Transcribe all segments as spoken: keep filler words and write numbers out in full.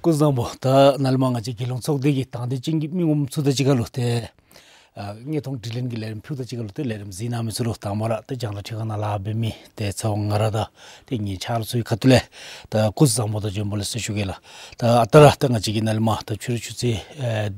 སྐུ་གཟུགས་བཟང་པོ། ད་ནཱ་ལས་མར་ང་བཅས་རྒྱལ་ཡོངས་ཚོགས་སྡེ་གི་དང་འདོད་ཅན་གྱི་མི་ངོམ་ཚུ་དང་གཅིག་ཁར་ལུ་ཏེ་ཨ་དངོས་མཐོང་དྲི་ལན་གྱི་ལས་རིམ་ཕུལཝ་ད་གཅིག་ཁར་ལུ་ཏེ་ལས་རིམ་གཟིགས་གནང་མི་ཚུ་ལུ་དང་པ་ར་ཏེ་རྒྱང་བསྒྲགས་ཁྲི་ཁང་ནང་ལཱ་འབད་མི་ཏེ་ཚེ་དབང་ང་ར་དང་ཏེ་ངེའི་ཆ་རོགས་ཚུ་གི་ཁ་ཐུག་ལས་ད་སྐུ་གཟུགས་བཟང་པོ་དང་བྱོན་པ་ལེགས་སོ་ཞུ་གེ་ལགས། ད་ཨ་རྟག་ར་ད་ང་བཅས་ཀྱིས་ནཱ་ལས་མར་ད་ཕྱི་རུ་ཆུ་ཚོད་ཨེ་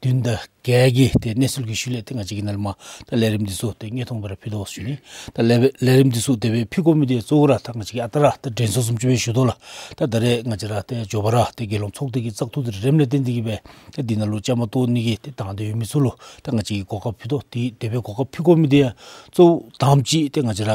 བདུན་དང་བརྒྱད་ཀྱི་ཏེ་གནས་ཚུལ་གྱི་ཤུལ་ལས་ཏེ་ང་བཅས་ཀྱིས་ནཱ་ལས་མར་ད་ལས་རིམ་འདི་ཚུ་ཏེ་དངོས་མཐོང་སྦེ་ར་ཕུལ་དོ་ཟེར་ཞུ་ནི། ད་ལས་ལས་རིམ་འདི་ཚུ་དེ་སྦེ་ཕུལ་དགོ་མི་འདི་གཙོ་བོ་ར་ད་ང་བཅས་ཀྱིས་ཨ་རྟག་ར་ད་དྲན་གསོ་བཟུམ་ཅིག་སྦེ་ཞུ་དོ་ལགས། ད་ད་རེས་ང་བཅས་ར་ཏེ་མགྱོགས་པ་ར་ཏེ་རྒྱལ་ཡོངས་ཚོགས་སྡེ་གི་བཙག་འཐུ་འདི་རནམ་ལས་བརྟེན་ཏེ་གིས་སྦེ་ཏེ་འདི་ནང་ལུ་བཅའ་མར་གཏོགས་ནི་གི་ཏེ་དང་འདོད་ཡོད་མི་ཚུ་ལུ་ད་ང་བཅས་ཀྱིས་གོ་སྐབས་ཕུལ་དོ། ཏེ་དེ་སྦེ་གོ་སྐབས་ཕུལ་དགོ་མི་འདི་ཡང་གཙོ་བོ་དང་པ་ཅིག་ཏེ་ང་བཅས་ར་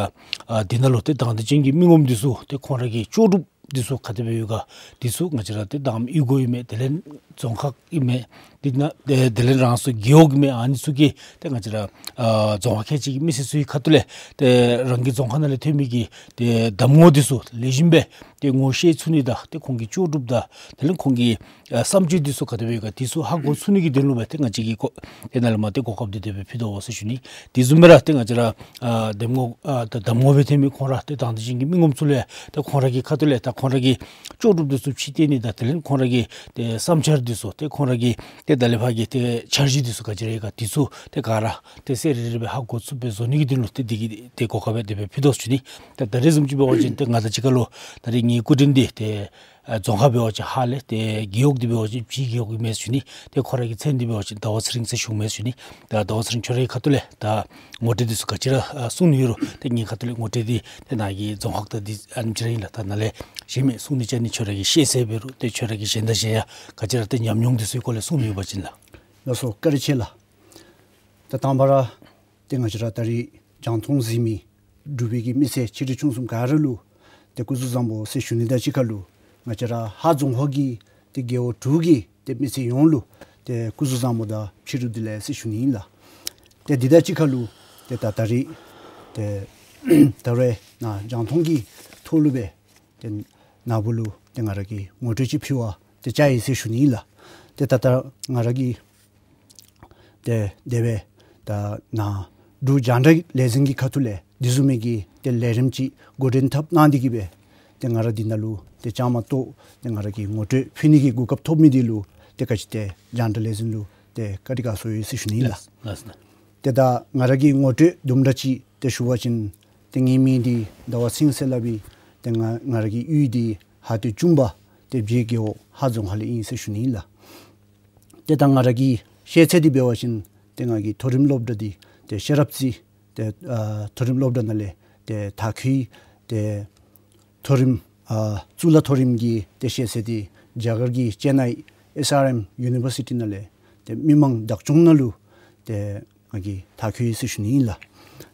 ཨ་འདི་ནང་ལུ་ཏེ་དང་འདོད་ཅན་གྱི་མི་ངོམ་འདི་ཚུ་ཏེ་ཁོང་ར་གི་ལྕོགས་གྲུབ་འདི་ཚུ་ག་དེ་སྦེ་ཡོད་ག། འདི་ཚུ་ང་བཅས་ར་ཏེ་དང་པ་གཡུས་སྒོ་ཨིན་མས། དེ་ལས་རྫོང་ཁག་ཨིན་མས། འདི་ནང་དེ་དེ་ལས་རང་སོའི་རྒེད་འོག་ཨིན་མས། ཨ་ནི་ཚུ་གི་ཏེ་ང་བཅས་ར་ཨ་རྫོང་ཁག་ཁལ་གཅིག་གི་མི་སེར་ཚུ་གི་ཁ་ཐུག་ལས་ཏེ་རང་གི་རྫོང་ཁག་ནང་ལས་ཐོན་མི་གི་ཏེ་གདམ་ངོ་འདི་ཚུ་ལེགས་ཤོམ་སྦེ་ཏེ་ངོ་ཤེས་ཚུགས་ནི་དང་ཏེ་ཁོང་གི་ལྕོགས་གྲུབ་དང་དེ་ལས་ཁོང་གི་ཨ་བསམ་སྤྱོད་འདི་ཚུ་ག་དེ་སྦེ་ཡོད་ག་འདི་ཚུ་ཧ་གོ་ཚུགས་ནི་གི་དོན་ལུ་སྦེ་ཏེ་ང་བཅས་ཀྱིས་གོ་ཏེ་ནཱ་ལས་མར་ཏེ་གོ་སྐབས་འདི་དེ་སྦེ་ཕུལ་དོ་ཟེར་ཞུ་ནི། དེ་བཟུམ་སྦེ་ར་ཏེ་ང་བཅས་ར་ཨ་གདམ་ངོ་ཨ་ད་གདམ་ངོ་སྦེ་ཐོན་མི་ཁོང་ར་ཏེ་དང་འདོད་ཅན་གྱི་མི་ངོམ་ཚུ་ལུ་ཡང་ཏེ་ཁོང་ར་གི་ཁ་ཐུག་ལས་ད་ཁོང་ར་གི་ལྕོགས་གྲུབ་འདི་ཚུ་ཕྱིར་བཏོན་ནི་དང་དེ་ལས་ཁོང་ར་གི་ཏེ་བསམ་འཆར་འདི་ཚུ་ཏེ་ཁོང་ར་གི་ཏེ་ད་ལས་ཕར་གྱི་ཏེ་འཆར་གཞི་འདི་ཚུ་ག་ཅི་ར་ཡོད་ག་འདི་ཚུ་ཏེ་ག་ར་ཏེ་གསལ་རི་རི་སྦེ་ཧ་གོ་ཚུགསཔ་སྦེ་བཟོ་ནི་གི་དོན་ལུ་ཏེ་འདི་གི་ཏེ་གོ་སྐབས་སྦེ་དེ་སྦེ་ཕུལ་དོ་ཟེར་ཞུ་ནི། ད་ད་རེས་བཟུམ་ཅིག་འབད་བ་ཅིན་ཏེ་ང་དང་གཅིག་ཁར་ལུ་ད་རེས་ངེའི་སྐུ་མགྲོན་འདི་ཏེ་ཨ་རྫོང་ཁག་འབད་བ་ཅིན་ཧཱ་ལས། ཏེ་རྒེད་འོག་འདི་འབད་བ་ཅིན་སྦྱིས་རྒེད་འོག་ཨིན་མས་ཟེར་ཞུ་ནི། ཏེ་ཁོ་ར་གི་མཚན་འདི་འབད་བ་ཅིན་ཟླ་བ་ཚེ་རིང་ཟེར་ཞུཝ་མས་ཟེར་ཞུ་ནི། ད་ཟླ་བ་ཚེ་རིང་ཁྱོད་རའི་ཁ་ཐུག་ལས་ད་ངོ་སྤྲོད་འདི་ཚུ་ག་ཅི་ར་ཨ་གསུང་ནི་ཡོད་རུང་ཏེ་ངེའི་ཁ་ཐུག་ལས་ངོ་སྤྲོད་འདི་ཏེ་ནཱ་གི་རྫོང་ཁག་དང་འདི་ཨ་ནེམ་ཅིག་ར་ཨིན་ལགས། ད་ནཱ་ལས་གཞན་མི་གསུང་ནི་ཅིག་ནི་ཁྱོད་ར་གི་ཤེས་ཚད་འབད་རུང་ཏེ་ཁྱོད་ར་གི་གཞན་དང་གཞན་ཡང་ག་ཅི་ར་ཏེ་ཉམས་མྱོང་འདི་ཚུ་གི་སྐོར་ལས་གསུང་ནི་ཡོད་པ་ཅིན་ལགས། ལགས་སོ། བཀའ་དྲིན་ཆེ་ལགས། ད་དང་པ་ར་ཏེ་ང་བཅས་ར་ད་རེས་རྒྱང་མཐོང་གཟིགས་མི་འབྲུག་པའི་གི་མི་སེར་ཆེ་འབྲིང་ཆུང་གསུམ་ག་ར་ལུ་ཏེ་སྐུ་གཟུགས་བཟང་པོ་ཟེར་ཞུ་ནི་དང་གཅིག་ཁར་ལུ་ང་བཅས་ར་ཧཱ་རྫོང་ཁག་གི་ཏེ་རྒེད་འོག་དྲུག་གི་ཏེ་མི་སེར་ཡོངས་ལུ་ཏེ་སྐུ་གཟུགས་བཟང་པོ་དང་ཕྱི་རུ་བདེ་ལེགས་ཟེར་ཞུ་ནི་ཨིན་ལགས། ཏེ་འདི་དང་གཅིག་ཁར་ལུ་ཏེ་ད་ད་རེས་ཏེ་ད་རེས་ནཱ་རྒྱང་མཐོང་གི་ཐོག་ལུ་སྦེ་ཏེ་ནཱ་བུ་ལུ་ཏེ་ང་ར་གིས་ངོ་སྤྲོད་ཅིག་ཕུལ་བར་ཏེ་བཅར་ཡི་ཟེར་ཞུ་ནི་ཨིན་ལགས། ཏེ་ད་ལྟོ་ང་ར་གིས་ཏེ་དེ་སྦེ་ད་ནཱ་འབྲུག་རྒྱང་བསྒྲགས་ལས་འཛིན་གྱི་ཁ་ཐུག་ལས་འདི་བཟུམ་མའི་གི་ཏེ་ལས་རིམ་ཅིག་འགོ་འདྲེན་འཐབ་གནང་སྟེ་གིས་སྦེ་ཏེ་ང་ར་འདི་ནང་ལུ་ཏེ་བཅའ་མར་གཏོགས་ཏེ་ང་ར་གིས་ངོ་སྤྲོད་ཕུལ་ནི་གི་གོ་སྐབས་ཐོབ་མི་འདི་ལུ་ཏེ་ག་ཅི་ཏེ་རྒྱང་བསྒྲགས་ལས་འཛིན་ལུ་ཏེ་བཀའ་དྲིན་དགའ་ཚོར་ཡོད་ཟེར་ཞུ་ནི་ཨིན་ལགས། ལགས་ལགས། ཏེ་ད་ང་ར་གི་ངོ་སྤྲོད་དུམ་གྲ་ཅིག་ཏེ་ཞུ་བ་ཅིན་ཏེ་ངེའི་མིང་འདི་ཟླ་བ་ཚེ་རིང་ཟེར་སླབ་ཨིན། ཏེ་ང་ང་ར་གི་གཡུས་འདི་ཧཱ་སྟོད་ཅུང་པ་ཏེ་སྦྱིས་རྒེད་འོག་ཧཱ་རྫོང་ཁག་ལས་ཨིན་ཟེར་ཞུ་ནི་ཨིན་ལགས། ཏེ་ད་ང་ར་གི་ཤེས་ཚད་འདི་འབད་བ་ཅིན་ཏེ་ང་གི་མཐོ་རིམ་སློབ་གྲྭ་འདི་ཏེ་ཤེས་རབ་རྩེ་ཏེ་ཨ་མཐོ་རིམ་སློབ་གྲྭ་ནང་ལས་ཏེ་མཐར་འཁྱོལ་ཏེ་མཐོ་རིམ་ཨ་གཙུག་ལག་མཐོ་རིམ་གྱི་ཏེ་ཤེས་ཚད་འདི་རྒྱ་གར་གྱི་ཅེ་ནའི་ཨེསི་ཨར་ཨེམ་ཡུ་ནི་བར་སི་ཊི་ནང་ལས་ཏེ་མི་མང་བདག་སྐྱོང་ནང་ལུ་ཏེ་ང་གིས་མཐར་འཁྱོལ་ཡི་ཟེར་ཞུ་ནི་ཨིན་ལགས།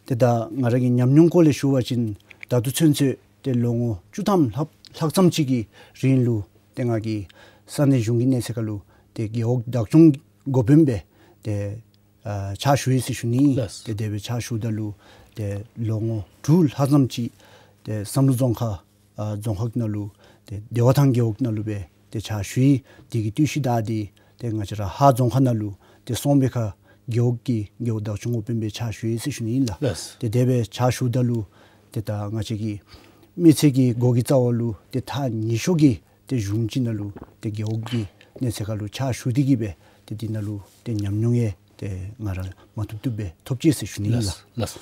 ཏེ་ད་ང་ར་གི་ཉམས་མྱོང་སྐོར་ལས་ཞུ་བ་ཅིན་ད་ལྟོ་ཚུན་ཚོད་ཏེ་ལོ་ངོ་བཅུ་ཐམ་ལྷག་ལྷག་ཙམ་ཅིག་གི་རིང་ལུ་ཏེ་ང་གིས་ས་གནས་གཞུང་གི་གནས་ཚད་ཁར་ལུ་ཏེ་རྒེད་འོག་བདག་སྐྱོང་འགོ་དཔོན་སྦེ་ཏེ་ཨ་ཕྱག་ཞུ་ཡི་ཟེར་ཞུ་ནི། ལགས། ཏེ་དེ་སྦེ་ཕྱག་ཞུཝ་ད་ལུ་ཏེ་ལོ་ངོ་དྲུག་ལྷག་ཙམ་ཅིག་ཏེ་བསམ་གྲུབ་རྫོང་ཁག་ཨ་རྫོང་ཁག་ནང་ལུ་ཏེ་བདེ་བ་ཐང་རྒེད་འོག་ནང་ལུ་སྦེ་ཏེ་ཕྱག་ཞུ་ཡི། དེ་གི་ཤུལ་ལས་ད་འདི་ཏེ་ང་བཅས་ར་ཧཱ་རྫོང་ཁག་ནང་ལུ་ཏེ་སོང་པའི་ཁར་རྒེད་འོག་གི་རྒེད་འོག་བདག་སྐྱོང་འགོ་དཔོན་སྦེ་ཕྱག་ཞུ་ཡི་ཟེར་ཞུ་ནི་ཨིན་ལགས། ལགས། ཏེ་དེ་སྦེ་ཕྱག་ཞུཝ་ད་ལུ་ཏེ་ད་ང་བཅས་ཀྱི་མི་ཚེ་གི་འགོ་གི་རྩ་བ་ལུ་ཏེ་ཐག་ཉེ་ཤོས་ཀྱི་ཏེ་གཞུང་ཅིག་ནང་ལུ་ཏེ་རྒེད་འོག་གི་གནས་ཚད་ཁར་ལུ་ཕྱག་ཞུ་སྟེ་གིས་སྦེ་ཏེ་འདི་ནང་ལུ་ཏེ་ཉམས་མྱོང་ཡང་ཏེ་ང་ར་མ་བཏུབ་བཏུབ་སྦེ་ཐོབ་ཅི་ཟེར་ཞུ་ནི་ཨིན་ལགས། ལགས་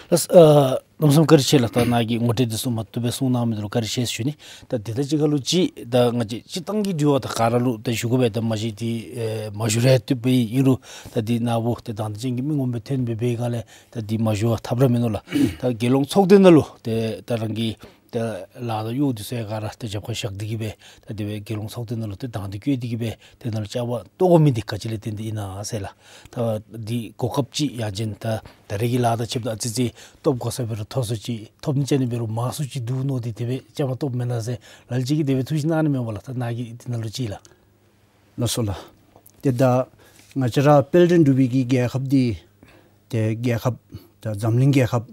ལགས། ཨ་གནམ་མེད་ས་མེད་བཀའ་དྲིན་ཆེ་ལགས། ད་ནཱ་གི་ངོ་སྤྲོད་འདི་ཚུ་མ་བཏུབ་སྦེ་གསུང་གནང་མི་འདི་ལུ་བཀའ་དྲིན་ཆེ་ཟེར་ཞུ་ནི། ད་དེ་དང་གཅིག་ཁར་ལུ་ཅིག་ད་ང་བཅས་སྤྱིར་བཏང་གི་དྲི་བ་ད་ག་ར་ལུ་ད་ཞུ་དགོ་པས། ད་མ་གཞི་འདི་ཨེ་མ་ཞུ་རུང་བཏུབ་པས། ཨིན་རུང་ད་འདི་ནཱ་བུ་ཏེ་དང་འདོད་ཅན་གྱི་མི་ངོམ་སྦེ་ཐོན་སྦེ་འབད་བའི་སྒང་ལས་ད་འདི་མ་ཞུ་བར་ཐབས་ར་མིན་ནུག་ལགས། ད་རྒྱལ་ཡོངས་ཚོགས་སྡེ་ནང་ལུ་ཏེ་ད་རང་གི་ཏེ་ལཱ་དང་གཡོག་འདི་ཚུ་ཡང་ག་ར་ཏེ་རྒྱབ་ཁར་བཞག་སྟེ་གིས་སྦེ་ཏེ་དེ་སྦེ་རྒྱལ་ཡོངས་ཚོགས་སྡེ་ནང་ལུ་ཏེ་དང་འདོད་བསྐྱེད་དེ་གིས་སྦེ་ཏེ་ནཱ་ལུ་བཅའ་མར་གཏོགས་དགོ་མི་འདི་ག་ཅི་ལས་བརྟེན་ཏེ་ཨིན་ན་ཟེར་ལགས། ད་འདི་གོ་སྐབས་ཅིག་ཡང་ཅིན་ད་ད་རེས་ཀྱི་ལཱ་དང་ཕྱདཔ་ད་ཨ་ཙི་ཙི་ཐོབ་དགོ་ས་འབད་རུང་ཐོབ་སུ་ཅིག་ཐོབ་ནི་ཅིག་ནི་འབད་རུང་མང་སུ་ཅིག་འདུག་མནོ་སྟེ་དེ་སྦེ་བཅའ་མར་གཏོགསཔ་མེན་ན་ཟེར་ལ་ལུ་ཅིག་གིས་དེ་སྦེ་ཐུགས་བཞེད་གནང་ནི་མས་པ་ལགས། ད་ནཱ་གིས་འདི་ནང་ལུ་ཅིག་ལགས། ལགས་སོ་ལགས། ཏེ་ད་ང་བཅས་ར་དཔལ་ལྡན་འབྲུག་པའི་གི་རྒྱལ་ཁབ་འདི་ཏེ་རྒྱལ་ཁབ་ད་འཛམ་གླིང་རྒྱལ་ཁབ་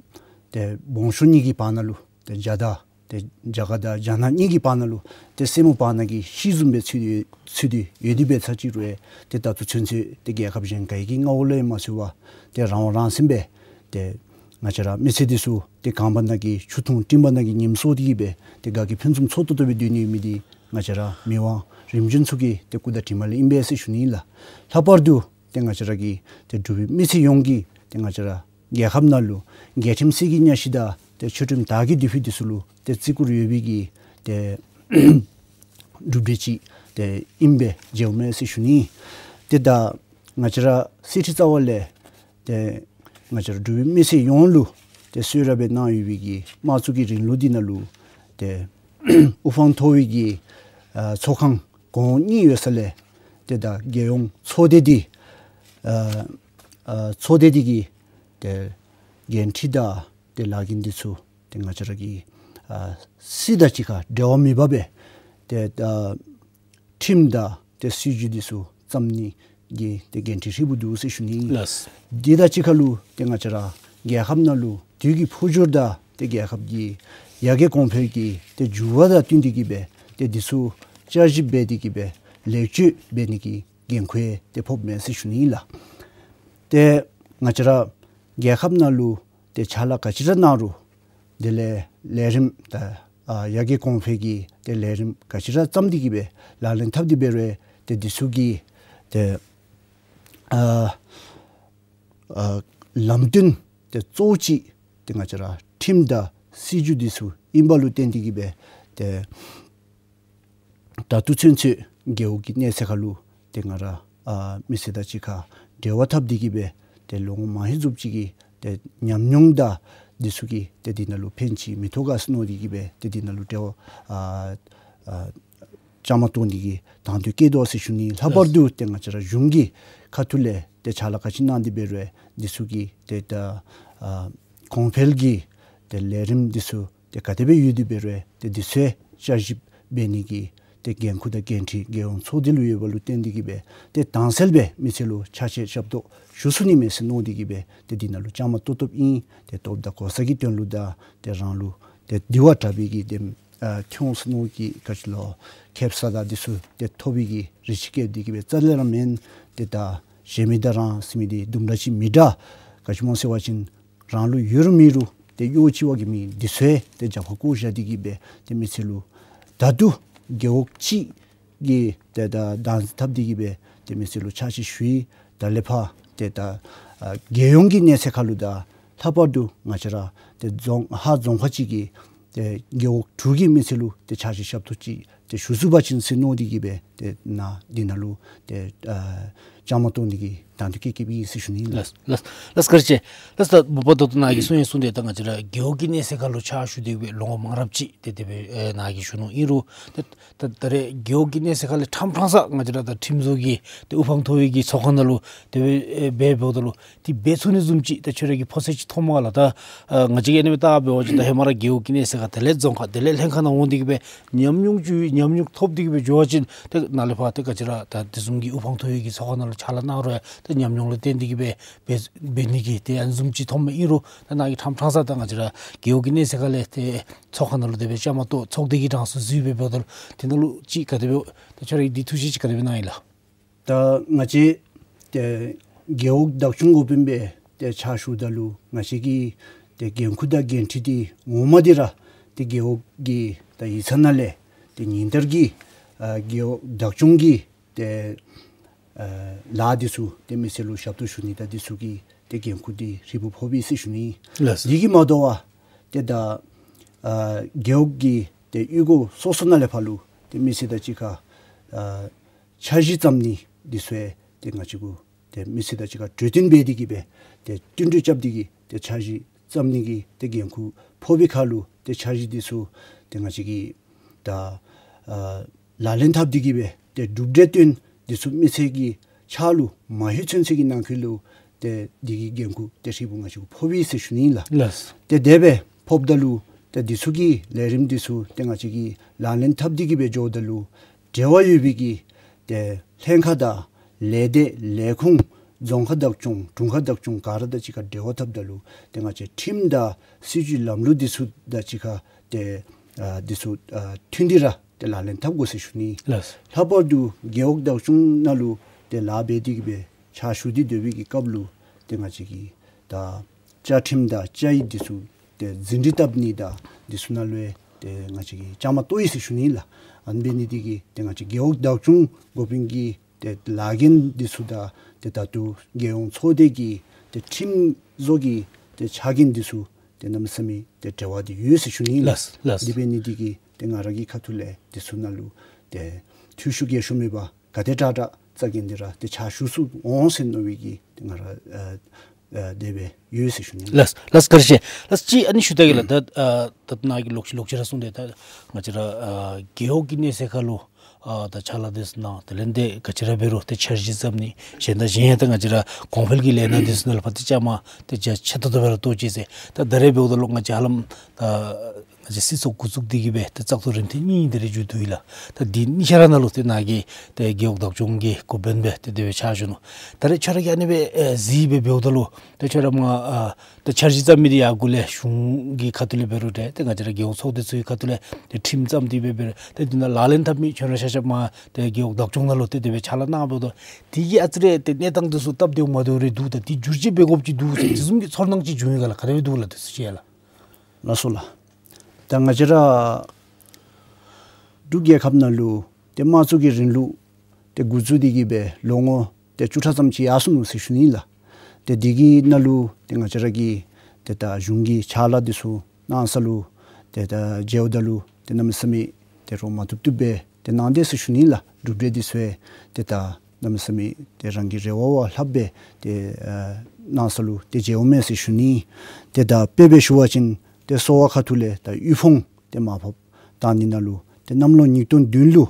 ཏེ་སྦོམ་ཤོས་གཉིས་ཀྱི་བར་ན་ལུ་ཏེ་རྒྱ་དང་ཏེ་རྒྱ་གར་དང་རྒྱ་ནག་གཉིས་ཀྱི་བར་ན་ལུ་ཏེ་སེན་མོ་བར་ན་གི་ཤིང་བཟུམ་སྦེ་ཚུད་དེ་ཚུད་དེ་ཡོད་དེ་འབད་ཚར་ཅི་རུང་ཡང་ཏེ་ད་ལྟོ་ཚུན་ཚོད་ཏེ་རྒྱལ་ཁབ་གཞན་ག་གི་མངའ་འོག་ལུ་ཡང་མ་ཚུད་པར་ཏེ་རང་དབང་རང་བཙན་སྦེ་ཏེ་ང་བཅས་ར་མི་སེར་འདི་ཚུ་ཏེ་གངས་བར་ན་གི་ཆུ་འཐུང་སྤྲིན་བར་ན་གི་ཉིམ་སྲོ་སྟེ་གིས་སྦེ་ཏེ་དགའ་སྐྱིད་ཕུན་སུམ་ཚོགས་ཏོག་ཏོ་སྦེ་སྡོད་ནི་ཡོད་མི་འདི་ ང་བཅས་ར་མི་དབང་རིམ་བྱོན་ཚུ་གི་ཏེ་སྐུ་དྲིན་ལས་ཨིན་པས་ཟེར་ཞུ་ནི་ལགས། ལྷག་པར་དུ་ཏེ་ང་བཅས་ར་གི་ཏེ་འབྲུག་པའི་མི་སེར་ཡོངས་ཀྱིས་ཏེ་ང་བཅས་ར་རྒྱལ་ཁབ་ནང་ལུ་རྒྱལ་ཁྲིམས་གསེར་གྱི་གཉའ་ཤིང་དང་ཏེ་ཆོས་ཁྲིམས་དར་གྱི་མདུད་ཕུད་འདི་ཚུ་ལུ་ཏེ་བརྩི་བཀུར་ཡོད་པའི་གི་ཏེ་གྲུབ་འབྲས་ཅིག་ཏེ་ཨིན་པས་མཇལཝ་མས་ཟེར་ཞུ་ནི། ཏེ་ད་ང་བཅས་ར་གསེར་ཁྲི་རྩ་བ་ལས་ཏེ་ང་བཅས་ར་འབྲུག་པའི་མི་སེར་ཡོངས་ལུ་ཏེ་གསོལ་རས་སྦེ་གནང་ཡོད་པའི་གི་དམངས་གཙོ་གི་རིང་ལུགས་འདི་ནང་ལུ་ཏེ་དབུ་འཕང་མཐོ་བའི་གི་ཨ་ཚོགས་ཁང་གོང་འོག་གཉིས་ཡོད་ས་ལས་ཏེ་ད་རྒྱལ་ཡོངས་ཚོགས་སྡེ་འདི་ཨ་ཨ་ཚོགས་སྡེ་འདི་གི་ཏེ་འགན་འཁྲི་དང་ཏེ་ལཱ་འགན་འདི་ཚུ་ཏེ་ང་བཅས་ར་གི་ཨ་སྲིད་དང་གཅིག་ཁར་འབྲེལ་བ་མེད་པར་སྦེ་ཏེ་ཨ་ཁྲིམས་དང་ཏེ་སྲིད་བྱུས་འདི་ཚུ་བརྩམ་ནི་གི་ཏེ་འགན་འཁྲི་ཧྲིལ་བུ་འདུག་ཟེར་ཞུ་ནི། ལགས། འདི་དང་གཅིག་ཁར་ལུ་ཏེ་ང་བཅས་ར་རྒྱལ་ཁབ་ནང་ལུ་དུས་ཀྱི་འཕོ་འགྱུར་དང་ཏེ་རྒྱལ་ཁབ་ཀྱི་ཡར་རྒྱས་གོང་འཕེལ་གྱི་ཏེ་འགྱུར་བ་དང་བསྟུན་ཏེ་གི་སྦེ་ཏེ་འདི་ཚུ་བསྐྱར་ཞིབ་འབད་དེ་གི་སྦེ་ལེགས་བཅོས་འབད་ནི་གི་འགན་ཁུར་ཡང་ཏེ་ཕོགཔ་མས་ཟེར་ཞུ་ནི་ལགས། ཏེ་ང་བཅས་ར་རྒྱལ་ཁབ་ནང་ལུ་ཏེ་ཕྱག་ལཱ་ག་ཅི་ར་གནང་རུང་དེ་ལས་ལས་རིམ་ད་ཨ་ཡར་རྒྱས་གོང་འཕེལ་གྱི་ཏེ་ལས་རིམ་ག་ཅི་ར་བརྩམས་ཏེ་གི་སྦེ་ལག་ལེན་འཐབ་སྟེ་འབད་རུང་ཏེ་འདི་ཚུ་གི་ཏེ་ཨ་ཨ་ལམ་སྟོན་ཏེ་གཙོ་བོ་ཅིག་ཏེ་ང་བཅས་ར་ཁྲིམས་དང་སྲིད་བྱུས་འདི་ཚུ་ཨིན་པ་ལུ་བརྟེན་ཏེ་གི་སྦེ་ཏེ་ད་ལྟོ་ཚུན་ཚོད་རྒེད་འོག་གི་གནས་ཚད་ཁར་ལུ་ཏེ་ང་ར་ཨ་མི་སེར་དང་གཅིག་ཁར་འབྲེལ་བ་འཐབ་སྟེ་གི་སྦེ་ཏེ་ལོ་ངོ་མང་ཧེང་ཙམ་ཅིག་གི་ཏེ་ཉམས་མྱོང་དང་འདི་ཚུ་གིས་ཏེ་འདི་ནང་ལུ་ཕན་ཅིག་མི་ཐོགས་ག་ཟེར་མནོ་སྟེ་གི་སྦེ་ཏེ་འདི་ནང་ལུ་འབྲེལ་བ་ཨ་ཨ་བཅའ་མར་གཏོགས་ནི་གི་དང་འདོད་བསྐྱེད་དོ་ཟེར་ཞུ་ནི། ལྷག་པར་དུ་ཏེ་ང་བཅས་ར་གཞུང་གི་ཁ་ཐུག་ལས་ཏེ་ཕྱག་ལཱ་ག་ཅི་གནང་སྟེ་འབད་རུང་འདི་ཚུ་གི་ཏེ་ད་ཨ་གོང་འཕེལ་གྱི་ཏེ་ལས་རིམ་འདི་ཚུ་ཏེ་ག་དེ་སྦེ་ཡོད་དེ་འབད་རུང་ཏེ་འདི་ཚུ་བསྐྱར་ཞིབ་འབད་ནི་གི་ཏེ་འགན་ཁུར་དང་འགན་འཁྲི་རྒྱལ་ཡོངས་ཚོགས་སྡེ་ལུ་ཡོད་པ་ལུ་བརྟེན་ཏེ་གི་སྦེ་ཏེ་དྭངས་གསལ་སྦེ་མི་སེར་ལུ་ཕྱག་ཕྱིད་ཞབས་ཏོག་ཞུ་ཚུགས་ནི་མས་ཟེར་མནོ་སྟེ་གི་སྦེ་ཏེ་འདི་ནང་ལུ་བཅའ་མར་གཏོགས་གཏོགསཔ་ཨིན། ཏེ་སྟོབས་དང་གོ་ས་གི་དོན་ལུ་དང་ཏེ་རང་ལུ་ཏེ་དེ་བ་དྲག་པའི་གི་ཏེ་ཨ་ཁྱོད་ཟེར་མནོ་གི་ག་ཅི་ལོ་ཁེབ་ས་དང་འདི་ཚུ་ཏེ་ཐོབ་པའི་གི་རེ་ཆེ་བསྐྱེད་དེ་གི་སྦེ་རྩ་ལས་ར་མེན། ཏེ་ད་གཞན་མི་དང་རང་ཟེར་མི་འདི་དུམ་གྲ་ཅིག་མི་འདྲ། ག་ཅི་སྨོ་ཟེར་བ་ཅིན་རང་ལུ་ཡོད་རུང་མེད་རུང་ཏེ་གཡོག་ཅིག་བ་གི་མི་འདི་ཚུ་ཡང་ཏེ་རྒྱབ་ཁར་བཀོ་བཞག་སྟེ་གི་སྦེ་ཏེ་མི་སེར་ལུ་ད་ལྟོ་རྒེད་འོག་ཅིག་གིས་ཏེ་ད་བདག་འཛིན་འཐབ་སྟེ་གི་སྦེ་ཏེ་མི་སེར་ལུ་ཕྱག་ཕྱིད་ཞུ་ཡི། ད་ལས་ཕར་ཏེ་ད་ཨ་རྒྱལ་ཡོངས་ཀྱི་གནས་ཚད་ཁར་ལུ་དང་ལྷག་པར་དུ་ང་བཅས་ར་ཏེ་རྫོང་ཧཱ་རྫོང་ཁག་ཅིག་གི་ཏེ་རྒེད་འོག་དྲུག་གི་མི་སེར་ལུ་ཏེ་ཕྱག་ཕྱིད་ཞབས་ཏོག་ཅིག་ཏེ་ཞུ་ཚུགས་པ་ཅིན་ཟེར་མནོ་སྟེ་གི་སྦེ་ཏེ་ནཱ་འདི་ནང་ལུ་ཏེ་ཨ་བཅའ་མར་གཏོགས་ནི་གི་དང་འདོད་བསྐྱེད་བསྐྱེདཔ་ཨིན་ཟེར་ཞུ་ནི་ལགས། ལགས་ལགས་ལགས་བཀའ་དྲིན་ཆེ། ལགས་ད་མ་པ་ད་ལྟོ་ནཱ་གིས་གསུང་ཡང་གསུངས་ཏེ་ད་ང་བཅས་ར་རྒེད་འོག་གི་གནས་ཚད་ཁར་ལུ་ཕྱག་ཞུ་སྟེ་གི་སྦེ་ལོ་ངོ་མང་རབས་ཅིག་ཏེ་དེ་སྦེ་ཨེ་ནཱ་གིས་ཞུ་ནུག། ཨིན་རུང་ད་ད་ད་རེས་རྒེད་འོག་གི་གནས་ཚད་ཁ་ལས་ཕྲང་ཕྲང་ས་ང་བཅས་ར་ད་ཁྲིམས་བཟོ་གི་ཏེ་དབུ་འཕང་མཐོ་བའི་གི་ཚོགས་ཁང་ནང་ལུ་དེ་སྦེ་ཨེ་འབད་འབདཝ་ད་ལུ་ཏེ་འབད་ཚུགས་ནི་བཟུམ་ཅིག་ཏེ་ཁྱོད་ར་གི་ཕོ་ཚོད་ཅིག་མཐོངམ་ག་ལགས། ད་ཨ་ང་བཅས་ཀྱིས་ཨ་ནི་སྦེ་བལྟ་འབད་བ་ཅིན་ད་ཧེ་མ་ར་རྒེད་འོག་གི་གནས་ཚད་ཁར་དེ་ལས་རྫོང་ཁག་དེ་ལས་ལྷན་ཁག་ནང་འོང་སྟེ་གི་སྦེ་ཉམས་མྱོང་ཅིག་ཉམས་མྱོང་ཐོབ་སྟེ་གི་སྦེ་འགྱོ་བ་ཅིན་ཏེ་ནཱ་ལས་ཕར་ཏེ་ག་ཅི་ར་ད་དེ་བཟུམ་གྱི་དབུ་འཕང་མཐོ་བའི་གི་ཚོགས་ཁང་ནང་ལུ་ཕྱག་ལཱ་གནང་རུང་ཡང་ཏེ་ཉམས་མྱོང་ལུ་བརྟེན་ཏེ་གི་སྦེ་འབད་འབད་ནི་གི་ཏེ་ཨ་ནི་བཟུམ་ཅིག་མཐོངམ་མས། ཨིན་རུང་ད་ནཱ་གིས་ཕྲང་ཕྲང་ས་ད་ང་བཅས་ར་རྒེད་འོག་གི་གནས་ཚད་ཁ་ལས་ཏེ་ཚོགས་ཁང་ནང་ལུ་དེ་སྦེ་བཅའ་མར་གཏོགས་ཚོགས་སྡེ་གི་གྲངས་སུ་འཛུལ་སྦེ་འབདཝ་ད་ལུ་དེ་ནང་ལུ་ཅིག་ག་དེ་སྦེ་ད་ཁྱོད་ར་གིས་འདི་ཐུགས་བཞེད་ཅིག་ག་དེ་སྦེ་གནང་ཡི་ལགས། ད་ང་བཅས་ཏེ་རྒེད་འོག་བདག་སྐྱོང་འགོ་དཔོན་སྦེ་ཏེ་ཕྱག་ཞུཝ་ད་ལུ་ང་བཅས་ཀྱི་ཏེ་འགན་ཁུར་དང་འགན་འཁྲི་འདི་ངོ་མ་འདི་ར་ཏེ་རྒེད་འོག་གི་ད་ཡིག་ཚང་ནང་ལས་ཏེ་ཉིན་ལྟར་གྱི་ཨ་རྒེད་འོག་བདག་སྐྱོང་གི་ཏེ་ཨ་ལཱ་འདི་ཚུ་ཏེ་མི་སེར་ལུ་ཞབས་ཏོག་ཞུ་ནི་དང་འདི་ཚུ་གི་ཏེ་འགན་ཁུར་འདི་ཧྲིལ་བུ་ཕོགཔ་ཨིན་ཟེར་ཞུ་ནི། ལགས། འདི་གིས་མ་དོ་བར་ཏེ་ད་ཨ་རྒེད་འོག་གི་ཏེ་གཡུས་སྒོ་སོ་སོ་ནང་ལས་ཕར་ལུ་ཏེ་མི་སེར་དང་གཅིག་ཁར་ཨ་འཆར་གཞི་བརྩམ་ནི་འདི་ཚུ་ཡང་ཏེ་ང་བཅས་ཀྱིས་ཏེ་མི་སེར་དང་གཅིག་ཁར་གྲོས་བསྟུན་འབད་དེ་གི་སྦེ་ཏེ་བསྟུན་གྲོས་རྐྱབ་སྟེ་གི་ཏེ་འཆར་གཞི་བརྩམ་ནི་གི་ཏེ་འགན་ཁུར་ཕོག་པའི་ཁར་ལུ་ཏེ་འཆར་གཞི་འདི་ཚུ་ཏེ་ང་བཅས་ཀྱིས་ད་ཨ་ལག་ལེན་འཐབ་སྟེ་གི་སྦེ་ཏེ་གྲུབ་འབྲས་བཏོན་འདི་ཚུ་མི་སེར་གྱི་ཕྱག་ལུ་མ་ལྷོད་ཚུན་ཚོད་ཀྱི་ནང་འཁོད་ལུ་ཏེ་འདི་གི་འགན་ཁུར་ཏེ་ཧྲིལ་བུ་ང་བཅས་ཀྱིས་ཕོགཔ་ཨིན་ཟེར་ཞུ་ནི་ལགས། ལགས། ཏེ་དེ་སྦེ་ཕོགཔ་ད་ལུ་ཏེ་འདི་ཚུ་གི་ལས་རིམ་འདི་ཚུ་ཏེ་ང་བཅས་ཀྱིས་ལག་ལེན་འཐབ་སྟེ་གི་སྦེ་འགྱོཝ་ད་ལུ་འབྲེལ་བ་ཡོད་པའི་གི་ཏེ་ལྷན་ཁག་དང་ལས་སྡེ་ལས་ཁུངས་རྫོང་ཁག་བདག་སྐྱོང་དྲུང་ཁག་བདག་སྐྱོང་ག་ར་དང་གཅིག་ཁར་འབྲེལ་བ་འཐབ་ད་ལུ་ཏེ་ང་བཅས་ཁྲིམས་དང་སྲིད་བྱུས་ལམ་ལུགས་འདི་ཚུ་དང་གཅིག་ཁར་ཏེ་ཨ་འདི་ཚུ་ཨ་མཐུན་ཏེ་ར་ཏེ་ལག་ལེན་འཐབ་དགོ་ཟེར་ཞུ་ནི། ལགས། ལྷག་པར་དུ་རྒེད་འོག་བདག་སྐྱོང་ནང་ལུ་ཏེ་ལཱ་འབད་དེ་གི་སྦེ་ཕྱག་ཞུ་སྟེ་སྡོད་པའི་གི་སྐབས་ལུ་ཏེ་ང་བཅས་ཀྱིས་ད་བཅའ་ཁྲིམས་དང་བཅའ་ཡིག་འདི་ཚུ་ཏེ་ཟིན་བྲིས་བཏབ་ནི་དང་འདི་ཚུ་ནང་ལུ་ ཏེ་ང་བཅས་ཀྱིས་བཅའ་མར་གཏོགས་ཡི་ཟེར་ཞུ་ནི་ལགས། ཨ་ནི་འབད་ནི་འདི་གིས་ཏེ་ང་བཅས་རྒེད་འོག་བདག་སྐྱོང་འགོ་དཔོན་གྱི་ཏེ་ལཱ་འགན་འདི་ཚུ་དང་ཏེ་ད་ལྟོ་རྒྱལ་ཡོངས་ཚོགས་སྡེ་གི་ཏེ་ཁྲིམས་བཟོ་གི་ཏེ་ཕྱག་འགན་འདི་ཚུ་ཏེ་གནམ་མེད་ས་མེད་ཏེ་འབྲེལ་བ་འདི་ཡོད་ཟེར་ཞུ་ནི་ལགས། ལགས་ལགས། འདི་འབད་ནི་འདི་གིས་ཏེ་ང་ར་གི་ཁ་ཐུག་ལས་འདི་ཚུ་ནང་ལུ་ཏེ་འཐུས་ཤོར་གྱོང་ཤོར་མེད་པར་ག་དེ་དྲག་དྲག་རྩ་འགེངས་ཏེ་ར་ཏེ་ཕྱག་ཞུ་ཚུགས་འོང་ཟེར་མནོ་བའི་གི་ཏེ་ང་ར་ཨ་ཨ་དེ་སྦེ་ཡོད་ཟེར་ཞུ་ནི་ལགས། ལགས་ལགས། བཀའ་དྲིན་ཆེ་ལགས། ཅིག་ཨ་ནི་ཞུ་ད་གེ་ལགས། ད་ཨ་ད་ནཱ་གི་ལོག་ཅི་ལོག་ཅི་ར་གསུངས་ཏེ་ད་ང་བཅས་ར་ཨ་རྒེད་འོག་གི་གནས་ཚད་ཁར་ལུ་ཨ་ད་ཕྱག་ལཱ་འདི་ཚུ་གནང་། དེ་ལས་འདི་ག་ཅི་ར་འབད་རུང་ཏེ་འཆར་གཞི་བརྩམ་ནི་གཞན་དང་གཞན་ཡང་ད་ང་བཅས་ར་གོང་འཕེལ་གྱི་ལས་སྣ་འདི་ཚུ་ནང་ལུ་ཕར་ཏེ་བཅའ་མར་ཏེ་རྒྱ་ཆེ་ཏོག་ཏོ་སྦེ་ར་གཏོགས་ཅི་ཟེར། ད་ད་རེས་འབདཝ་ད་ལུ་ང་བཅས་ཧ་ལམ་ད་ང་བཅས་སྲིད་ཚོགས་འགོ་བཙུགས་ཏེ་གི་སྦེ་ཏེ་བཙག་འཐུ་རིམ་ཐེངས་གཉིས་དེ་རེ་མཇུག་བསྡུ་ཡི་ལགས། ད་འདི་གཉིས་ཆ་ར་ནང་ལུ་ཏེ་ནཱ་གི་ཏེ་རྒེད་འོག་བདག་སྐྱོང་གི་འགོ་དཔོན་སྦེ་ཏེ་དེ་སྦེ་ཕྱག་ཞུ་ནུག། ད་རེས་ཁྱོད་ར་གིས་ཨ་ནི་སྦེ་ཨེ་གཟིགས་སྦེ་འབདཝ་ད་ལུ་ཏེ་ཁྱོད་ར་མར་ཨ་ཏེ་འཆར་གཞི་བརྩམ་མི་འདི་ཡར་འགོ་ལས་གཞུང་གི་ཁ་ཐུག་ལས་འབད་རུང་ཏེ་ཏེ་ང་བཅས་ར་རྒེད་འོག་ཚོགས་སྡེ་ཚུ་གི་ཁ་ཐུག་ལས་ཏེ་ཁྲིམས་བརྩམས་ཏེ་སྦེ་འབད་རུང་ཏེ་འདི་ནང་ལག་ལེན་འཐབ་མི་ཁྱོད་ར་ཤ་ཤ་མར་ཏེ་རྒེད་འོག་བདག་སྐྱོང་ནང་ལུ་ཏེ་དེ་སྦེ་ཕྱག་ལཱ་གནང་འབདཝ་ད་འདི་གིས་ཨ་ཙི་རེ་ཏེ་གནས་སྟངས་འདི་ཚུ་སྟབས་བདེཝ་མ་བདེཝ་རེ་འདུག། ད་འདི་བསྒྱུར་བཅོས་འབད་དགོཔ་ཅིག་འདུག་ཟེར་དེ་བཟུམ་གྱི་ཚོར་སྣང་ཅིག་བྱུང་ཡི་ག་ལགས། ག་དེ་སྦེ་འདུག་ལགས། དེ་ཚུ་ཅིག་ཡ་ལགས། ལགས་སོ་ལགས། ད་ང་བཅས་ར་འབྲུག་རྒྱལ་ཁབ་ནང་ལུ་ཏེ་དམངས་གཙོ་གི་རིང་ལུགས་ཏེ་འགོ་བཙུགས་ཏེ་གི་སྦེ་ལོ་ངོ་ཏེ་བཅུ་ཕྲག་ཙམ་ཅིག་ཡར་སོ་ནུག་ཟེར་ཞུ་ནི་ལགས། ཏེ་འདི་གི་ནང་ལུ་ཏེ་ང་བཅས་ར་གི་ཏེ་ད་གཞུང་གི་ཕྱག་ལཱ་འདི་ཚུ་གནང་ས་ལུ་ཏེ་ད་མཇལཝ་ད་ལུ་ཏེ་གནམ་མེད་ས་མེད་ཏེ་རོགས་མ་ཐུབ་ཐུབ་སྦེ་ཏེ་གནང་དེས་ཟེར་ཞུ་ནི་ལགས། གྲུབ་འབྲས་འདི་ཚུ་ཡང་ཏེ་ད་གནམ་མེད་ས་མེད་ཏེ་རང་གི་རེ་བ་བ་ལྷགཔ་སྦེ་ཏེ་ཨ་གནང་ས་ལུ་ཏེ་མཇལཝ་མས་ཟེར་ཞུ་ནི། ཏེ་ད་དཔེ་སྦེ་ཞུ་བ་ཅིན་ཏེ་གསོ་བ་ཁ་ཐུག་ལས་ད་དབུལ་ཕོངས་ཏེ་མར་ཕབ་བཏང་ནི་ནང་ལུ་ཏེ་གནམ་ལོ་ཉིས་སྟོང་བདུན་ལུ་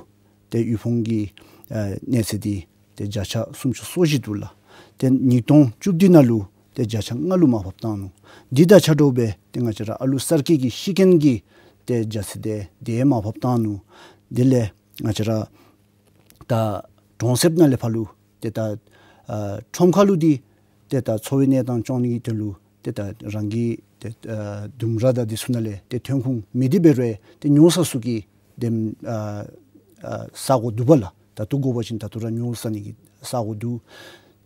ཏེ་དབུལ་ཕོངས་ཀྱི་ཨ་གནས་ཚད་འདི་ཏེ་བརྒྱ་ཆ་སུམ་ཅུ་སོ་བཞི་འདུག་ལགས། ཏེ་ཉིས་སྟོང་བཅུ་བདུན་ནང་ལུ་ཏེ་བརྒྱ་ཆ་ལྔ་ལུ་མར་ཕབ་བཏང་ནུག། འདི་དང་ཆ་འདྲཝ་སྦེ་ཏེ་ང་བཅས་ར་ཨ་ལུ་གསར་སྐྱེས་ཀྱི་ཤི་རྐྱེན་གྱི་ཏེ་བརྒྱ་ཆ་དེ་དེ་མར་ཕབ་བཏང་ནུག། དེ་ལས་ང་བཅས་ར་ད་གྲོང་གསེབ་ནང་ལས་ཕར་ལུ་ཏེ་ད་ཨ་ཁྲོམ་ཁ་ལུ་འདི་ཏེ་ད་འཚོ་བའི་གནས་སྟངས་སྐྱོང་ནི་གི་དོན་ལུ་ཏེ་ད་རང་གི་ཏེ་ཨ་ལྡུམ་ར་དང་འདི་ཚུ་ནང་ལས་ཏེ་ཐོན་ཁུངས་མེད་དེ་འབད་རུང་ཏེ་ཉོ་ས་ཚུ་གི་དེམ་ཨ་ཨ་ས་གོ་འདུག་པ་ལགས། ད་ལྟོ་དགོ་པ་ཅིན་ད་ལྟོ་ར་ཉོ་ས་ནི་གི་ས་གོ་འདུག།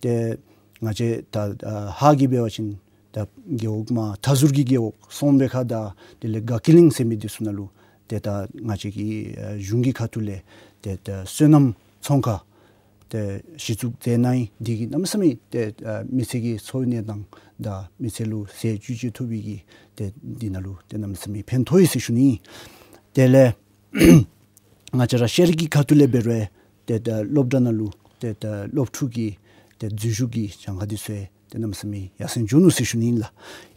ཏེ་ང་བཅས་ད་ཨ་ཧཱ་གི་འབད་བ་ཅིན་ད་རྒེད་འོག་མར་མཐའ་ཟུར་གྱི་རྒེད་འོག་སོང་པའི་ཁ་དང་དེ་ལས་དགའ་སྐྱིད་གླིང་ཟེར་མི་འདི་ཚུ་ནང་ལུ་ཏེ་ད་ང་བཅས་ཀྱི་ཨ་གཞུང་གི་ཁ་ཐུག་ལས་ཏེ་ད་སོ་ནམ་ཚོང་ཁང་ཏེ་གཞི་བཙུགས་མཛད་གནང་ཡི། འདི་གིས་གནམ་མེད་ས་མེད་ཏེ་ཨ་མི་སེར་གྱི་འཚོ་བའི་གནས་སྟངས་དང་མི་སེར་ལུ་ཟས་བཅུད་ཅིག་ཐོབ་པའི་གི་ཏེ་འདི་ནང་ལུ་ཏེ་གནམ་མེད་ས་མེད་ཕན་ཐོགས་ཡི་ཟེར་ཞུ་ནི། དེ་ལས་ང་བཅས་ར་ཤེས་རིག་གི་ཁ་ཐུག་ལས་འབད་རུང་ཏེ་ད་སློབ་གྲྭ་ནང་ལུ་ཏེ་ད་སློབ་ཕྲུག་གི་ཏེ་འཛུལ་ཞུགས་ཀྱི་གྱངས་ཁ་འདི་ཚུ་ཡང་ཏེ་གནམ་མེད་ས་མེད་ཡར་སེང་འགྱོ་ནུག་ཟེར་ཞུ་ནི་ལགས།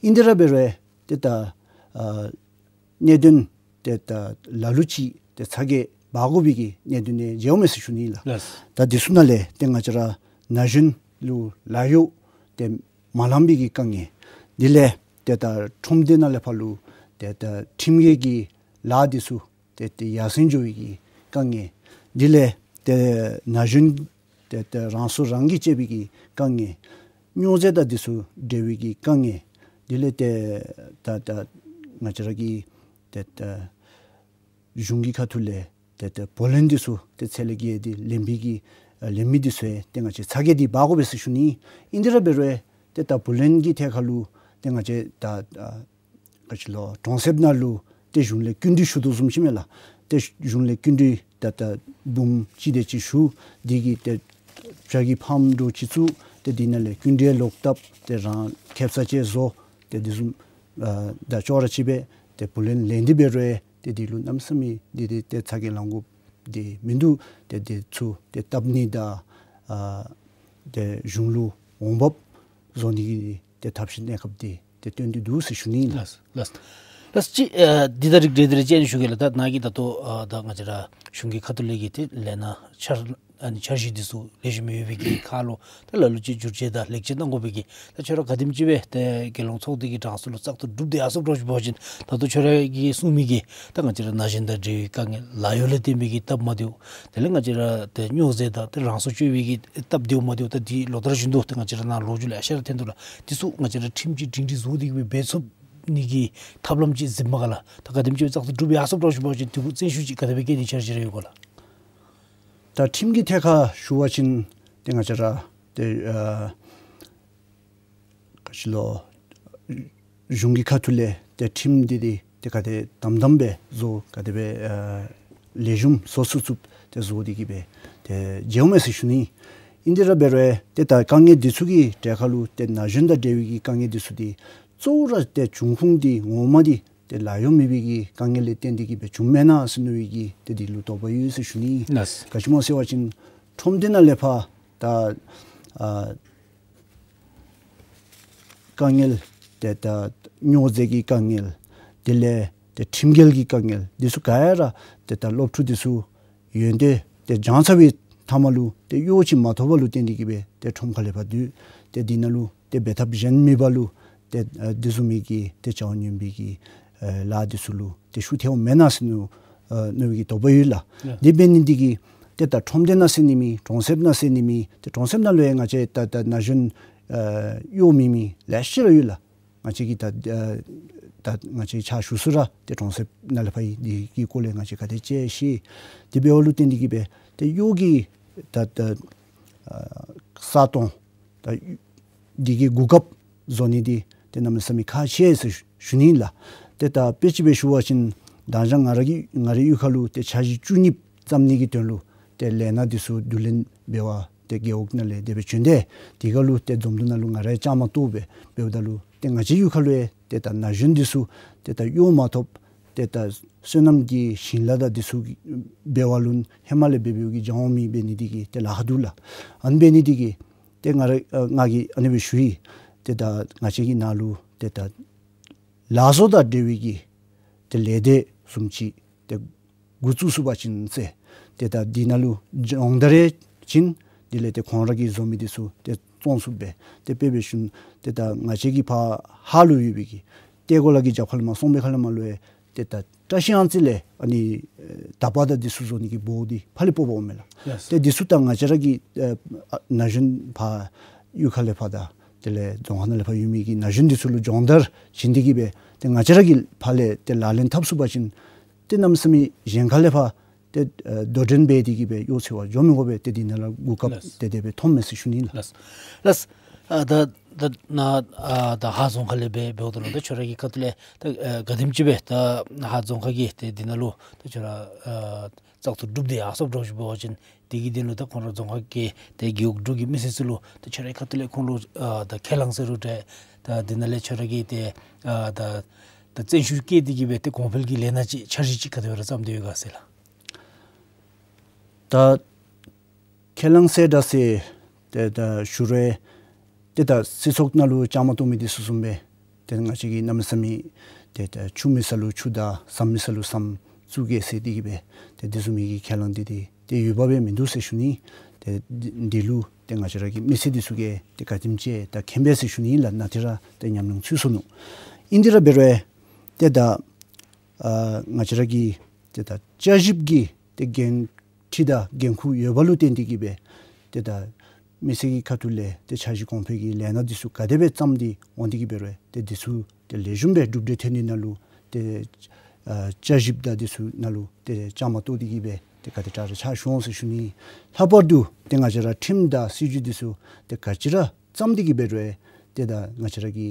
ཨིན་དེ་ར་འབད་རུང་ཏེ་ད་ཨ་གནད་དོན་ཏེ་ད་ལ་ལུ་ཅིག་ཏེ་ཚ་གྱང་འབག་དགོ་པའི་གི་གནད་དོན་ནི་མཇལཝ་མས་ཟེར་ཞུ་ནི་ལགས། ལགས། ད་འདི་ཚུ་ནང་ལས་ཏེ་ང་བཅས་ར་ན་གཞོན་ལུ་ལཱ་གཡོག་ཏེ་མ་ལང་པའི་གི་དཀའ་ངལ། དེ་ལས་ཏེ་ད་ཁྲོམ་སྡེ་ནང་ལས་ཕར་ལུ་ཏེ་ད་ཁྲིམས་འགལ་གྱི་ལཱ་འདི་ཚུ་ཏེ་ཏེ་ཡར་སེང་འགྱོ་བའི་གི་དཀའ་ངལ། དེ་ལས་ཏེ་ན་གཞོན་ཏེ་ཏེ་རང་སྲོག་རང་གིས་བཅད་པའི་གི་དཀའ་ངལ། སྨྱོ་རྫས་དང་འདི་ཚུ་འབྲེལ་བའི་གི་དཀའ་ངལ། དེ་ལས་ཏེ་ད་ད་ང་བཅས་ར་གི་ཏེ་ད་གཞུང་གི་ཁ་ཐུག་ལས་ཏེ་ཏེ་བུ་ལོན་འདི་ཚུ་ཏེ་ཚད་ལས་བརྒལ་ཏེ་ལེན་པའི་གི་ཨ་ལེན་མི་འདི་ཚུ་ཡང་ཏེ་ང་བཅས་ཚ་གྱང་འདི་འབག་དགོ་པས་ཟེར་ཞུ་ནི། ཨིན་དེ་ར་འབད་རུང་ཏེ་ད་བུ་ལོན་གྱི་ཐད་ཁར་ལུ་ཏེ་ང་བཅས་ད་ཨ་ག་ཅི་ལོ་གྲོང་གསེབ་ནང་ལུ་ཏེ་གཞུང་ལས་སྐྱིན་འགྲུལ་ཞུ་དོ་བཟུམ་ཅིག་མས་ལགས། ཏེ་གཞུང་ལས་སྐྱིན་འགྲུལ་ད་ད་འབུམ་གཅིག་དེ་ཅིག་ཞུ། འདི་གིས་ཏེ་བྱ་གི་ཕཱམ་འདྲཝ་ཅིག་བཙུགས། ཏེ་འདི་ནང་ལས་སྐྱིན་འགྲུལ་ལོག་བཏབ། ཏེ་རང་ཁེབ་ས་ཅིག་བཟོ། ཏེ་འདི་བཟུམ་ཨ་ད་ཅོག་ར་ཅིག་སྦེ་ཏེ་བུ་ལོན་ལེན་ཏེ་འབད་རུང་ཏེ་འདི་ལུ་གནམ་མེད་ས་མེད་འདི་འདི་ཏེ་ཚ་གྱང་ལང་དགོཔ་འདི་མིན་འདུག། ཏེ་འདི་ཚུ་ཏེ་བཏབ་ནི་དང་ཨ་ཏེ་གཞུང་ལུ་འོང་འབབ་བཟོ་ནི་གི་ཏེ་ཐབས་ཤེས་གནས་སྐབས་འདི་ཏེ་སྟོན་ཏེ་འདུག་ཟེར་ཞུ་ནི་ལགས། ལགས། ལགས། ཅིག་ཨ་འདི་དང་རིགས་བསྒྲེས་ཏེ་ར་ཅིག་ཨ་ནི་ཞུ་གེ་ལགས། ད་ནཱ་གིས་ད་ལྟོ་ཨ་ད་ང་བཅས་ར་གཞུང་གི་ཁ་ཐུག་ལས་ཀྱི་ཏེ་ལས་སྣ་འཆར་ཨ་ནི་འཆར་གཞི་འདི་ཚུ་ལེགས་ཤོམ་ཡོད་པའི་གི་ཁར་ལུ་ད་ལ་ལུ་ཅིག་བསྒྱུར་བཅོས་དང་ལེགས་བཅོས་གནང་དགོ་པའི་གི། ད་ཁྱོད་ར་ག་དེམ་ཅིག་སྦེ་ཏེ་རྒྱལ་ཡོངས་ཚོགས་སྡེ་གི་གྲངས་སུ་ལུ་བཙག་འཐུ་གྲུབ་སྟེ་ཡར་སོངམ་འདྲཝ་ཅིག་འབད་བ་ཅིན་ད་ལྟོ་ཁྱོད་ར་གིས་གསུངས་མི་གི་ད་ང་བཅས་ར་ན་གཞོན་དང་འབྲེལ་བའི་དཀའ་ངལ་ལཱ་གཡོག་ལས་བརྟེན་པའི་གི་སྟབས་མ་བདེཝ། དེ་ལས་ང་བཅས་ར་ཏེ་སྨྱོ་རྫས་དང་ཏེ་རང་སྲོག་གཅོད་པའི་གི་སྟབས་བདེཝ་མ་བདེཝ་ད་འདི་ལོ་ལྟར་བཞིན་དུ་ཏེ་ང་བཅས་ར་ནཱ་ལོ་རྒྱུས་ལུ་ཡང་ཤར་ཐོན་འདུག་ལགས། འདི་ཚུ་ང་བཅས་ར་ཁྲིམས་ཀྱི་སྒྲིང་སྒྲི་བཟོ་སྟེ་གི་སྦེ་འབད་ཚུགས་ནི་གི་ཐབས་ལམ་ཅིག་གཟིགས་མས་ག་ལགས། ད་ག་དེམ་ཅིག་བཙག་འཐུ་གྲུབ་ཡར་སོངམ་འདྲཝ་ཅིག་འབད་བ་ཅིན་འདི་གུ་བརྩོན་ཤུགས་ཅིག་ག་དེ་སྦེ་བསྐྱེད་ནིའི་འཆར་གཞི་རེ་ཡོད་ག་ལགས། ད་ཁྲིམས་ཀྱི་ཐད་ཁར་ཞུ་བ་ཅིན་ཏེ་ང་བཅས་ར་ཏེ་ཨ་ག་ཅི་ལོ་གཞུང་གི་ཁ་ཐུག་ལས་ཏེ་ཁྲིམས་འདི་འདི་ ཏེ་ག་དེ་དམ་དམ་སྦེ་བཟོ་ག་དེ་སྦེ་ཨ་ལེགས་ཤོམ་བཟོ་ཚུགས་ཚུགསཔ་ཏེ་བཟོ་སྟེ་གི་སྦེ་ཏེ་མཇལཝ་མས་ཟེར་ཞུ་ནི། ཨིན་དེ་ར་འབད་རུང་ཏེ་ད་དཀའ་ངལ་འདི་ཚུ་གི་གྲལ་ཁར་ལུ་ཏེ་ན་གཞོན་དང་འབྲེལ་བའི་གི་དཀའ་ངལ་འདི་ཚུ་འདི་གཙོ་བོ་ར་ཏེ་བྱུང་ཁུངས་འདི་ངོ་མ་འདི་ཏེ་ལཱ་གཡོག་མེད་པའི་གི་དཀའ་ངལ་ལས་བརྟེན་ཏེ་གི་སྦེ་བྱུངམ་མེན་ན་ཟེར་མནོ་བའི་གི་ཏེ་འདི་ལུ་དོགས་པ་ཡོད་ཟེར་ཞུ་ནི། ལགས། ག་ཅི་སྨོ་ཟེར་བ་ཅིན་ཁྲོམ་སྡེ་ནང་ལས་ཕར་ད་ཨ་དཀའ་ངལ་ཏེ་ད་སྨྱོ་རྫས་ཀྱི་དཀའ་ངལ་དེ་ལས་ཏེ་ཁྲིམས་འགལ་གྱི་དཀའ་ངལ་འདི་ཚུ་ག་ར་ཏེ་ད་སློབ་ཕྲུག་འདི་ཚུ་ཡོན་ཏན་ཏེ་སྦྱང་ཚར་བའི་མཐའ་མ་ལུ་ཏེ་གཡོག་ཅིག་མ་ཐོབ་པ་ལུ་བརྟེན་ཏེ་གི་སྦེ་ཏེ་ཁྲོམ་ཁ་ལས་ཕར་སྡོད། ཏེ་འདི་ནང་ལུ་ཏེ་འབད་ཐབས་གཞན་མེད་པ་ལུ་ཏེ་ཨ་འདི་བཟུམ་མའི་གི་ཏེ་བྱ་བ་ངན་པའི་གི་ཨ་ལཱ་འདི་ཚུ་ལུ་ཏེ་ཤུགས་ཐལཝ་མེན་ན་ཟེར་མནོ་ཨ་མནོ་བའི་གི་དོགས་པ་ཡོད་ལགས། ཡ། འདི་འབད་ནི་འདི་གིས་ཏེ་ད་ཁྲོམ་སྡེ་ནང་ཟེར་ནི་མེད། གྲོང་གསེབ་ནང་ཟེར་ནི་མེད། ཏེ་གྲོང་གསེབ་ནང་ལུ་ཡང་ང་བཅས་ད་ད་ན་གཞོན་ཨ་གཡོག་མེད་མི་ལེ་ཤ་ར་ཡོད་ལགས། ང་བཅས་ཀྱིས་ད་ཨ་ད་ང་བཅས་ཕྱག་ཞུ་ས་ར་ཏེ་གྲོང་གསེབ་ནང་ལས་ཕར་ཨིན། འདི་གི་སྐོར་ལས་ང་བཅས་ག་དེ་ཅིག་ཤེས། དེ་འབདཝ་ལུ་བརྟེན་ཏེ་གི་སྦེ་ཏེ་གཡོག་གི་ད་ད་ཨ་ས་སྟོང་ད་འདི་གི་གོ་སྐབས་བཟོ་ནི་འདི་ཏེ་གནམ་མེད་ས་མེད་ཁག་ཆེ་ཟེར་ཞུ་ཞུ་ནི་ལགས། ཏེ་ད་དཔེ་ཅིག་སྦེ་ཞུ་བ་ཅིན་ད་ཅི་ང་ར་གི་ང་རའི་གཡུས་ཁ་ལུ་ཏེ་འཆར་གཞི་བཅུ་གཉིས་བརྩམ་ནི་གི་དོན་ལུ་ཏེ་ལས་སྣ་འདི་ཚུ་བསྡུ་ལེན་འབད་བར་ཏེ་རྒེད་འོག་ནང་ལས་དེ་སྦེ་བྱོན་ཏེ་དེ་ཁར་ལུ་ཏེ་འཛོམས་འདུ་ནང་ལུ་ང་ར་ཡང་བཅའ་མར་གཏོགས་སྦེ་འབདཝ་ད་ལུ་ཏེ་ང་བཅས་གཡུས་ཁ་ལུ་ཡང་ཏེ་ད་ན་གཞོན་འདི་ཚུ་ཏེ་ད་གཡོག་མ་ཐོབ། ཏེ་ད་སོ་ནམ་གྱི་ཞིང་ལཱ་དང་འདི་ཚུ་འབད་བ་ལུ་ཧེ་མ་ལས་འབད་འབདཝ་གི་སྦྱང་བ་མེད། འབད་ནི་འདི་གིས་ཏེ་ལཱ་ཁག་འདུག་ལགས། ཨ་ནི་འབད་ནི་འདི་གིས་ཏེ་ང་ར་ཨ་ང་གིས་ཨ་ནི་སྦེ་ཞུ་ཡི། ཏེ་ད་ང་བཅས་ཀྱི་ནང་ལུ་ཏེ་ད་ལག་བཟོ་དང་འབྲེལ་བའི་གི་ཏེ་ལས་སྡེ་བཟུམ་ཅིག་ཏེ་འགོ་བཙུགས་ཚུགས་པ་ཅིན་ཟེར། ཏེ་ད་འདི་ནང་ལུ་སྦྱོང་བརྡར་ཡོད་ཅིན་དེ་ལས་ཏེ་ཁོང་ར་གིས་བཟོ་མི་འདི་ཚུ་ཏེ་བཙོང་ཚུགས་པས། ཏེ་དཔེ་འབད་ཞིན་ཏེ་ད་ང་བཅས་ཀྱི་ཕར་ཧཱ་ལུ་ཡོད་པའི་གི་ཏེ་གོ་ལ་གི་རྒྱབ་ཁ་ལས་མར་སོང་པའི་ཁ་ལས་མར་ལུ་ཡང་ཏེ་ད་བཀྲ་ཤིས་གཡང་རྩེ་ལས་ཨ་ནི་ཨེ་དར་པ་དང་འདི་ཚུ་བཟོ་ནི་གི་འབོ་འདི་ཕར་ལས་སྤོ་བར་འོངམ་མས་ལགས། ལགས། ཏེ་འདི་ཚུ་ད་ང་བཅས་ར་གི་ཨེ་ཨ་ན་གཞོན་ཕར་གཡུས་ཁ་ལས་ཕར་དང་དེ་ལས་རྫོང་ཁག་ནང་ལས་ཕར་ཡོད་མི་གི་ན་གཞོན་འདི་ཚུ་ལུ་སྦྱོང་བརྡར་བྱིན་ཏེ་གི་སྦེ་ཏེ་ང་བཅས་ར་གིས་ཕར་ལས་ཏེ་ལག་ལེན་འཐབ་ཚུགས་པ་ཅིན་ཏེ་གནམ་མེད་ས་མེད་གཞན་ཁ་ལས་ཕར་ཏེ་ཨེ་དོ་འགྲན་འབད་དེ་གི་སྦེ་གཡོག་འཚོལ་བར་འགྱོ་མི་དགོ་པས། ཏེ་འདི་ནང་ལུ་གོ་སྐབས་ལགས། དེ་དེ་སྦེ་ཐོབ་མས་ཟེར་ཞུ་ནི་ལགས། ལགས། ལགས། ཨ་ད་ད་ནཱ་ཨ་ད་ཧཱ་རྫོང་ཁག་ལས་འབད་འབདཝ་ད་ལུ་ད་ཁྱོད་ར་གི་ཁ་ཐུག་ལས་ད་ཨ་ག་དེམ་ཅིག་སྦེ་ད་ཧཱ་རྫོང་ཁག་གི་ཏེ་འདི་ནང་ལུ་ད་ཁྱོད་ར་ཨ་བཙག་འཐུ་གྲུབ་སྟེ་ཡར་སོངམ་འདྲཝ་ཅིག་འབད་བ་ཅིན་དེ་གི་དོན་ལུ་ད་ཁོང་ར་རྫོང་ཁག་གི་ཏེ་རྒེད་འོག་དྲུག་གི་མི་སེར་ཚུ་ལུ་ད་ཁྱོད་རའི་ཁ་ཐུག་ལས་ཁོང་ལུ་ཨ་ད་ཁས་བླངས་ཟེར་རུང་འདྲ། ད་འདི་ནང་ལས་ཁྱོད་ར་གིས་ཏེ་ཨ་ད་ད་བརྩོན་ཤུགས་བསྐྱེད་དེ་གི་སྦེ་ཏེ་གོང་འཕེལ་གྱི་ལས་སྣ་ཅིག་འཆར་གཞི་ཅིག་ག་དེ་སྦེ་ར་བརྩམས་ཏེ་ཡོད་ག་ཟེར་ལགས། ད་ཁས་བླངས་ཟེར་ད་ཟེར་ཏེ་ད་ཞུ་རུང་ཏེ་ད་སྲིད་ཚོགས་ནང་ལུ་བཅའ་མར་གཏོགས་མི་འདི་ཚུ་བཟུམ་སྦེ་ཏེ་ང་བཅས་ཀྱིས་གནམ་མེད་ས་མེད་ཏེ་ད་ཆུ་མེད་ས་ལུ་ཆུ་དང་ཟམ་མེད་ས་ལུ་ཟམ་བཙུགས་གེ་ཟེར་དེ་གི་སྦེ་ཏེ་དེ་བཟུམ་མའི་གི་ཁས་བླངས་འདི་ཏེ་ཏེ་ཡོདཔ་སྦེ་མིན་འདུག་ཟེར་ཞུ་ནི། ཏེ་འདི་འདི་ལུ་ཏེ་ང་བཅས་ར་གི་མི་སེར་འདི་ཚུ་གིས་ཏེ་ག་དེམ་ཅིག་ད་མཁྱེན་པས་ཟེར་ཞུ་ནི་ལགས། ནཱ་ཏེ་ར་ཏེ་ཉམས་མྱོང་ཚུད་སོ་ནུག། ཨིན་དེ་ར་འབད་རུང་ཏེ་ད་ཨ་ང་བཅས་ར་གི་ཏེ་ད་བསྐྱར་ཞིབ་ཀྱི་ཏེ་འགན་འཁྲི་དང་འགན་ཁུར་ཡོདཔ་ལུ་བརྟེན་ཏེ་གི་སྦེ་ཏེ་ད་མི་སེར་གྱི་ཁ་ཐུག་ལས་ཏེ་འཆར་གཞི་གོང་འཕེལ་གྱི་ལས་སྣ་འདི་ཚུ་ག་དེ་སྦེ་བརྩམས་ཏེ་འོང་སྟེ་གི་འབད་རུང་ཏེ་འདི་ཚུ་ཏེ་ལེགས་ཤོམ་སྦེ་གྲུབ་འབྲས་ཐོན་ནི་ནང་ལུ་ཏེ་ཨ་བསྐྱར་ཞིབ་དང་འདི་ཚུ་ནང་ལུ་ཏེ་བཅའ་མར་གཏོགས་ཏེ་གི་སྦེ་ཏེ་ག་དེ་དྲག་དྲག་ཕྱག་ཞུ་འོང་ཟེར་ཞུ་ནི། ལྷག་པར་དུ་ཏེ་ང་བཅས་ར་ཁྲིམས་དང་སྲིད་བྱུས་འདི་ཚུ་ཏེ་ག་ཅི་ར་བརྩམས་ཏེ་གི་འབད་རུང་ཏེ་ད་ང་བཅས་ར་གི་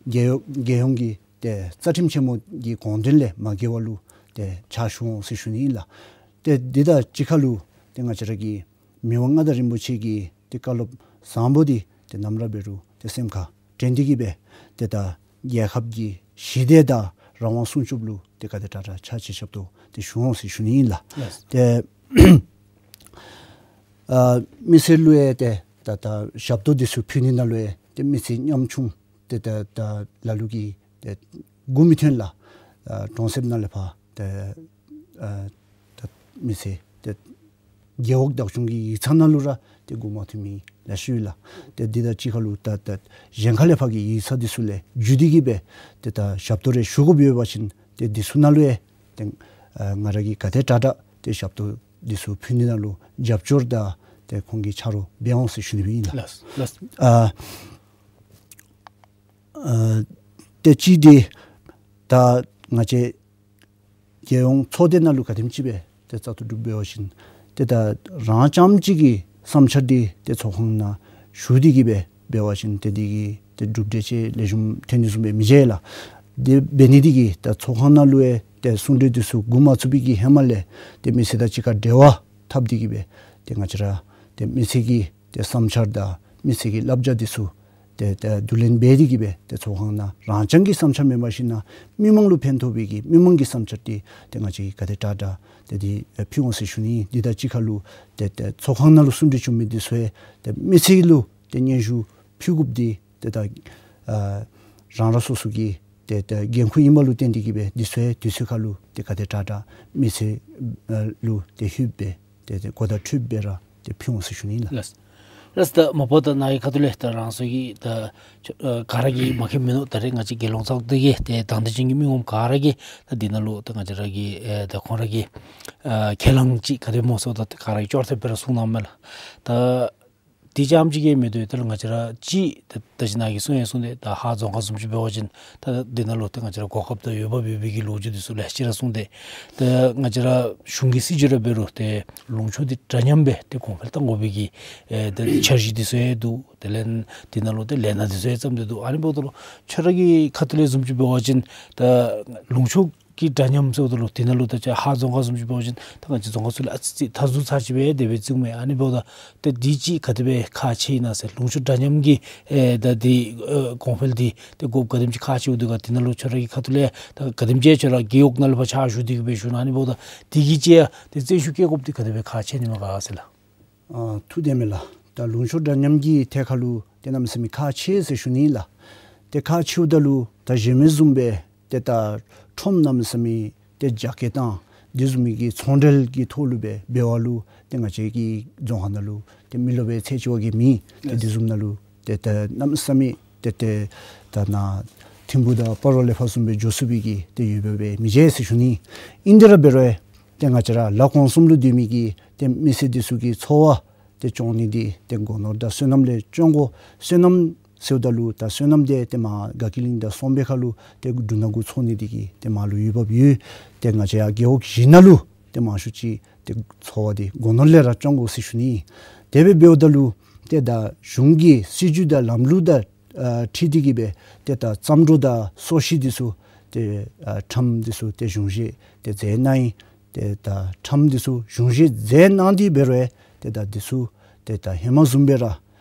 རྒྱལ་ཡོངས་རྒྱལ་ཡོངས་ཀྱི་ཏེ་རྩ་ཁྲིམས་ཆེན་མོ་གི་དགོངས་དོན་ལས་མ་འགལ་བ་ལུ་ཏེ་ཕྱག་ཞུ་འོང་ཟེར་ཞུ་ནི་ཨིན་ལགས། ཏེ་འདི་དང་གཅིག་ཁར་ལུ་ཏེ་ང་བཅས་ར་གི་མི་དབང་མངའ་བདག་རིན་པོ་ཆེ་གི་ཏེ་བཀའ་སློབ་བཟང་པོ་འདི་ཏེ་ནམ་ར་འབད་རུང་ཏེ་སེམས་ཁར་དྲན་ཏེ་གི་སྦེ་ཏེ་ད་རྒྱལ་ཁབ་ཀྱི་ཞི་བདེ་དང་རང་དབང་སྲུང་སྐྱོབ་ལུ་ཏེ་ག་དེ་དྲག་དྲག་ཕྱག་ཕྱི་ཞབས་ཏོག་ཏེ་ཞུ་འོང་ཟེར་ཞུ་ནི་ཨིན་ལགས། ལགས། ཏེ་ཨ་མི་སེར་ལུ་ཡང་ཏེ་ད་ད་ཞབས་ཏོག་འདི་ཚུ་ཕུལ་ནི་ནང་ལུ་ཡང་ཏེ་མི་སེར་ཉམ་ཆུང་ཏེ་ད་ད་ལ་ལུ་གིས་ཏེ་མགུ་མི་ཐོན་ལགས། ཨ་གྲོང་གསེབ་ནང་ལས་ཕར་ཏེ་ཨ་ད་མི་སེར་ཏེ་རྒེད་འོག་བདག་སྐྱོང་གི་ཡིག་ཚང་ནང་ལུ་ར་ཏེ་མགུ་མ་ཐོན་མི་ལེ་ཤ་ཡོད་ལགས། ཏེ་འདི་དང་གཅིག་ཁར་ལུ་ད་ད་གཞན་ཁ་ལས་ཕར་གྱི་ཡིག་ཚང་འདི་ཚུ་ལས་བརྒྱུད་དེ་གི་སྦེ་ཏེ་ད་ཞབས་ཏོག་རེ་ཞུ་དགོཔ་ཡོད་པ་ཅིན་ཏེ་འདི་ཚུ་ནང་ལུ་ཡང་ཏེ་ཨ་ང་ར་གིས་ག་དེ་དྲག་དྲག་ཏེ་ཞབས་ཏོག་འདི་ཚུ་ཕུལ་ནི་ནང་ལུ་རྒྱབ་སྐྱོར་དང་ཏེ་ཁོང་གི་ཆ་རོགས་འབད་འོང་ཟེར་ཞུ་ནི་སྦེ་ཨིན་ལགས། ལགས་ལགས། ཨ་ཨ་ཏེ་གཅིག་འདི་ད་ང་བཅས་རྒྱལ་ཡོངས་ཚོགས་སྡེ་ནང་ལུ་ག་དེམ་ཅིག་སྦེ་ཏེ་བཙག་འཐུ་གྲུབ་འབད་བ་ཅིན་ཏེ་ད་རང་རྐྱངམ་གཅིག་གི་བསམ་འཆར་འདི་ཏེ་ཚོགས་ཁང་ནང་ཞུ་སྟེ་གི་སྦེ་འབད་བ་ཅིན་ཏེ་འདི་གིས་ཏེ་གྲུབ་འབྲས་ཅིག་ལེགས་ཤོམ་ཐོན་ནི་བཟུམ་སྦེ་མི་མཇལ་ལགས། དེ་འབད་ནི་འདི་གིས་ད་ཚོགས་ཁང་ནང་ལུ་ཡང་ཏེ་གསུང་གྲོས་འདི་ཚུ་འགོ་མ་བཙུགས་པའི་གི་ཧེ་མ་ལས་ཏེ་མི་སེར་དང་གཅིག་ཁར་འབྲེལ་བ་འཐབ་སྟེ་གིས་སྦེ་ཏེ་ང་བཅས་ར་ཏེ་མི་སེར་གྱི་ཏེ་བསམ་འཆར་དང་མི་སེར་གྱི་བསླབ་བྱ་འདི་ཚུ་ཏེ་ཏེ་བསྡུ་ལེན་འབད་དེ་གིས་སྦེ་ཏེ་ཚོགས་ཁང་ནང་རང་རྐྱང་གི་བསམ་འཆར་མེན་པར་ཞིན་ན་མི་མང་ལུ་ཕན་ཐོགས་པའི་གི་མི་མང་གི་བསམ་འཆར་འདི་ཏེ་ང་བཅས་ཀྱིས་ག་དེ་དྲག་དྲག་ཏེ་འདི་ཨེ་ཕུལ་འོང་ཟེར་ཞུ་ནི། འདི་དང་གཅིག་ཁར་ལུ་ཏེ་ཏེ་ཚོགས་ཁང་ནང་ལུ་གསུང་གྲོས་བྱུང་མི་འདི་ཚུ་ཡང་ཏེ་མི་སེར་ལུ་ཏེ་སྙན་ཞུ་ཕུལ་དགོཔ་འདི་ཏེ་ད་ཨ་རང་རང་སོ་སོ་གི་ཏེ་ཏེ་འགན་ཁུར་ཨིནམ་ལུ་བརྟེན་ཏེ་གིས་སྦེ་འདི་ཚུ་ཡང་དུས་ཚོད་ཁར་ལུ་ཏེ་ག་དེ་དྲག་དྲག་མི་སེར་ཨ་ལུ་ཏེ་ལྷོདཔ་སྦེ་ཏེ་ཏེ་གོ་བརྡ་འཕྲོད་སྦེ་ར་ཏེ་ཕུལ་འོང་ཟེར་ཞུ་ནི་ལགས། ལགས། ལགས། ད་མ་པ་ད་ནཱ་གི་ཁ་ཐུག་ལས་ད་རང་སོ་གི་ད་ཨ་ག་ར་གིས་མ་མཁྱེནམ་མིན་འདུག། ད་རེས་ང་བཅས་རྒྱལ་ཡོངས་ཚོགས་སྡེ་གི་ཏེ་དང་འདོད་ཅན་གྱི་མི་ངོམ་ག་ར་གིས་ད་འདི་ནང་ལུ་ད་ང་བཅས་ར་གི་ཨེ་ད་ཁོང་ར་གི་ཨ་ཁས་བླངས་ཅིག་ག་དེ་སྨོ་ཟེརཝ་ད་ད་ག་ར་གིས་ཅོག་འཐདཔ་སྦེ་ར་གསུངས་གནངམ་མས་ལགས། ད་དེ་རྐྱངམ་ཅིག་གིས་མི་དོ། ད་ལུ་ང་བཅས་ར་ཅིག་ད་ད་ཅི་ནཱ་གིས་གསུངས་ཡང་གསུངས་ཏེ་ད་ཧཱ་རྫོང་ཁག་བཟུམ་ཅིག་འབད་བ་ཅིན་ད་འདི་ནང་ལུ་ད་ང་བཅས་ར་གོ་སྐབས་དང་འོས་འབབ་ཡོད་པའི་གི་ལོ་རྒྱུས་འདི་ཚུ་ལེ་ཤ་ཅིག་ར་གསུངས་ཏེ། ད་ང་བཅས་ར་གཞུང་གི་སྲིད་བྱུས་ར་འབད་རུང་ཏེ་ལུང་ཕྱོགས་འདི་འདྲ་མཉམ་སྦེ་ཏེ་གོང་འཕེལ་གཏང་དགོ་པའི་གི་ཨེ་ད་འཆར་གཞི་འདི་ཚུ་ཡང་འདུག། དེ་ལས་འདི་ནང་ལུ་ཏེ་ལས་སྣ་འདི་ཚུ་ཡང་བརྩམས་ཏེ་འདུག། ཨ་ནི་འབདཝ་ད་ལུ་ཁྱོད་ར་གི་ཁ་ཐུག་ལས་བཟུམ་ཅིག་འབད་བ་ཅིན་ད་ལུང་ཕྱོགས་ཀྱི་འདྲ་མཉམ་ཟེརཝ་ད་ལུ་འདི་ནང་ལུ་ད་ཅི་ཧཱ་རྫོང་ཁག་བཟུམ་ཅིག་འབད་བ་ཅིན་ད་ང་བཅས་རྫོང་ཁག་ཚུ་ལས་ཨ་ཙི་ཙི་མཐའ་ཟུར་ཚར་ཅིག་སྦེ་དེ་སྦེ་བརྩིཝ་མས། ཨ་ནི་འབདཝ་ད་ད་འདི་ཅིག་ག་དེ་སྦེ་ཁག་ཆེ་ཨིན་ན་ཟེར། ལུང་ཕྱོགས་འདྲ་མཉམ་གྱི་ཨེ་ད་འདི་ཨེ་གོང་འཕེལ་འདི་ཏེ་དགོཔ་ག་དེམ་ཅིག་ཁག་ཆེཝ་འདུག་ག། འདི་ནང་ལུ་ཁྱོད་ར་གི་ཁ་ཐུག་ལས་ད་ག་དེམ་ཅིག་ཁྱོད་ར་རྒེད་འོག་ནང་ལུ་ཕར་ཕྱག་ཞུ་སྟེ་གིས་སྦེ་བཞུགས་ནུག། ཨ་ནི་འབདཝ་ད་འདི་གི་ཅིག་ཡང་ཏེ་བརྩོན་ཤུགས་བསྐྱེད་དགོཔ་འདི་ག་དེ་སྦེ་ཁག་ཆེ་ནི་མས་ག་ཟེར་ལགས། ཨ་ཐུགས་བདེན་མས་ལགས། ད་ལུང་ཕྱོགས་འདྲ་མཉམ་གྱི་ཐད་ཁར་ལུ་ཏེ་གནམ་མེད་ས་མེད་ཁག་ཆེ་ཟེར་ཞུ་ནི་ལགས། ཏེ་ཁག་ཆེཝ་ད་ལུ་ད་གཞན་མི་བཟུམ་སྦེ་ཏེ་ད་ཁྲོམ་གནམ་མེད་ས་མེད་ཏེ་རྒྱ་སྐྱེད་བཏང་འདི་བཟུམ་མའི་གི་ཚོང་འབྲེལ་གྱི་ཐོག་ལུ་སྦེ་འབད་བ་ལུ་ཏེ་ང་བཅས་ཀྱི་རྫོང་ཁག་ནང་ལུ་ཏེ་མི་རློབས་པའི་ཚད་ཅིག་བ་གིས་མེད། ཏེ་ལགས། འདི་བཟུམ་ནང་ལུ་ཏེ་ད་གནམ་མེད་ས་མེད་ཏེ་ཏེ་ད་ནཱ་ཐིམ་ཕུག་དང་སྤ་རོ་ལས་ཕར་བཟུམ་སྦེ་འགྱོ་ཚུགས་པའི་གི་ཏེ་འོས་འབབ་སྦེ་མི་མཇལ་ཟེར་ཞུ་ནི། ཨིན་ཏེ་ར་འབད་རུང་ཏེ་ང་བཅས་ར་ལ་གོང་གསུམ་ལུ་སྡོད་མི་གི་ཏེ་མི་སེར་འདི་ཚུ་གི་འཚོ་བ་ཏེ་སྐྱོང་ནི་འདི་ཏེ་སྒོ་ནོར་དང་སོ་ནམ་ལས་སྐྱོང་དགོ། སོ་ནམ་ཟེརཝ་ད་ལུ་ད་སོ་ནམ་འདི་ཏེ་མར་དགའ་སྐྱིད་གླིང་དང་གསང་སྦས་ཁ་ལུ་ཏེ་འབྲུ་སྣ་དགུ་འཚོ་ནི་འདི་གིས་ཏེ་མར་ལུ་འོས་འབབ་ཡོད། ཏེ་ང་བཅས་ཡར་རྒེད་འོག་བཞི་ནང་ལུ་ཏེ་མང་ཤོས་ཅིག་ཏེ་འཚོ་བ་འདི་སྒོ་ནོར་ལས་ར་སྐྱོང་དགོ་ཟེར་ཞུ་ནི། དེ་སྦེ་འབདཝ་ད་ལུ་ཏེ་ད་གཞུང་གི་སྲིད་བྱུས་དང་ལམ་ལུགས་དང་ཨ་འཁྲིལ་ཏེ་གིས་སྦེ་ཏེ་ད་རྩྭ་འབྲོག་དང་སོ་ཤི་འདི་ཚུ་ཏེ་ཨ་ཁྲམ་འདི་ཚུ་ཏེ་གཞུང་བཞེས་ཏེ་མཛད་གནང་ཡི། ཏེ་ད་ཁྲམ་འདི་ཚུ་གཞུང་བཞེས་མཛད་གནང་སྟེ་འབད་རུང་ཏེ་ད་འདི་ཚུ་ཏེ་ད་ཧེ་མ་བཟུམ་སྦེ་ར་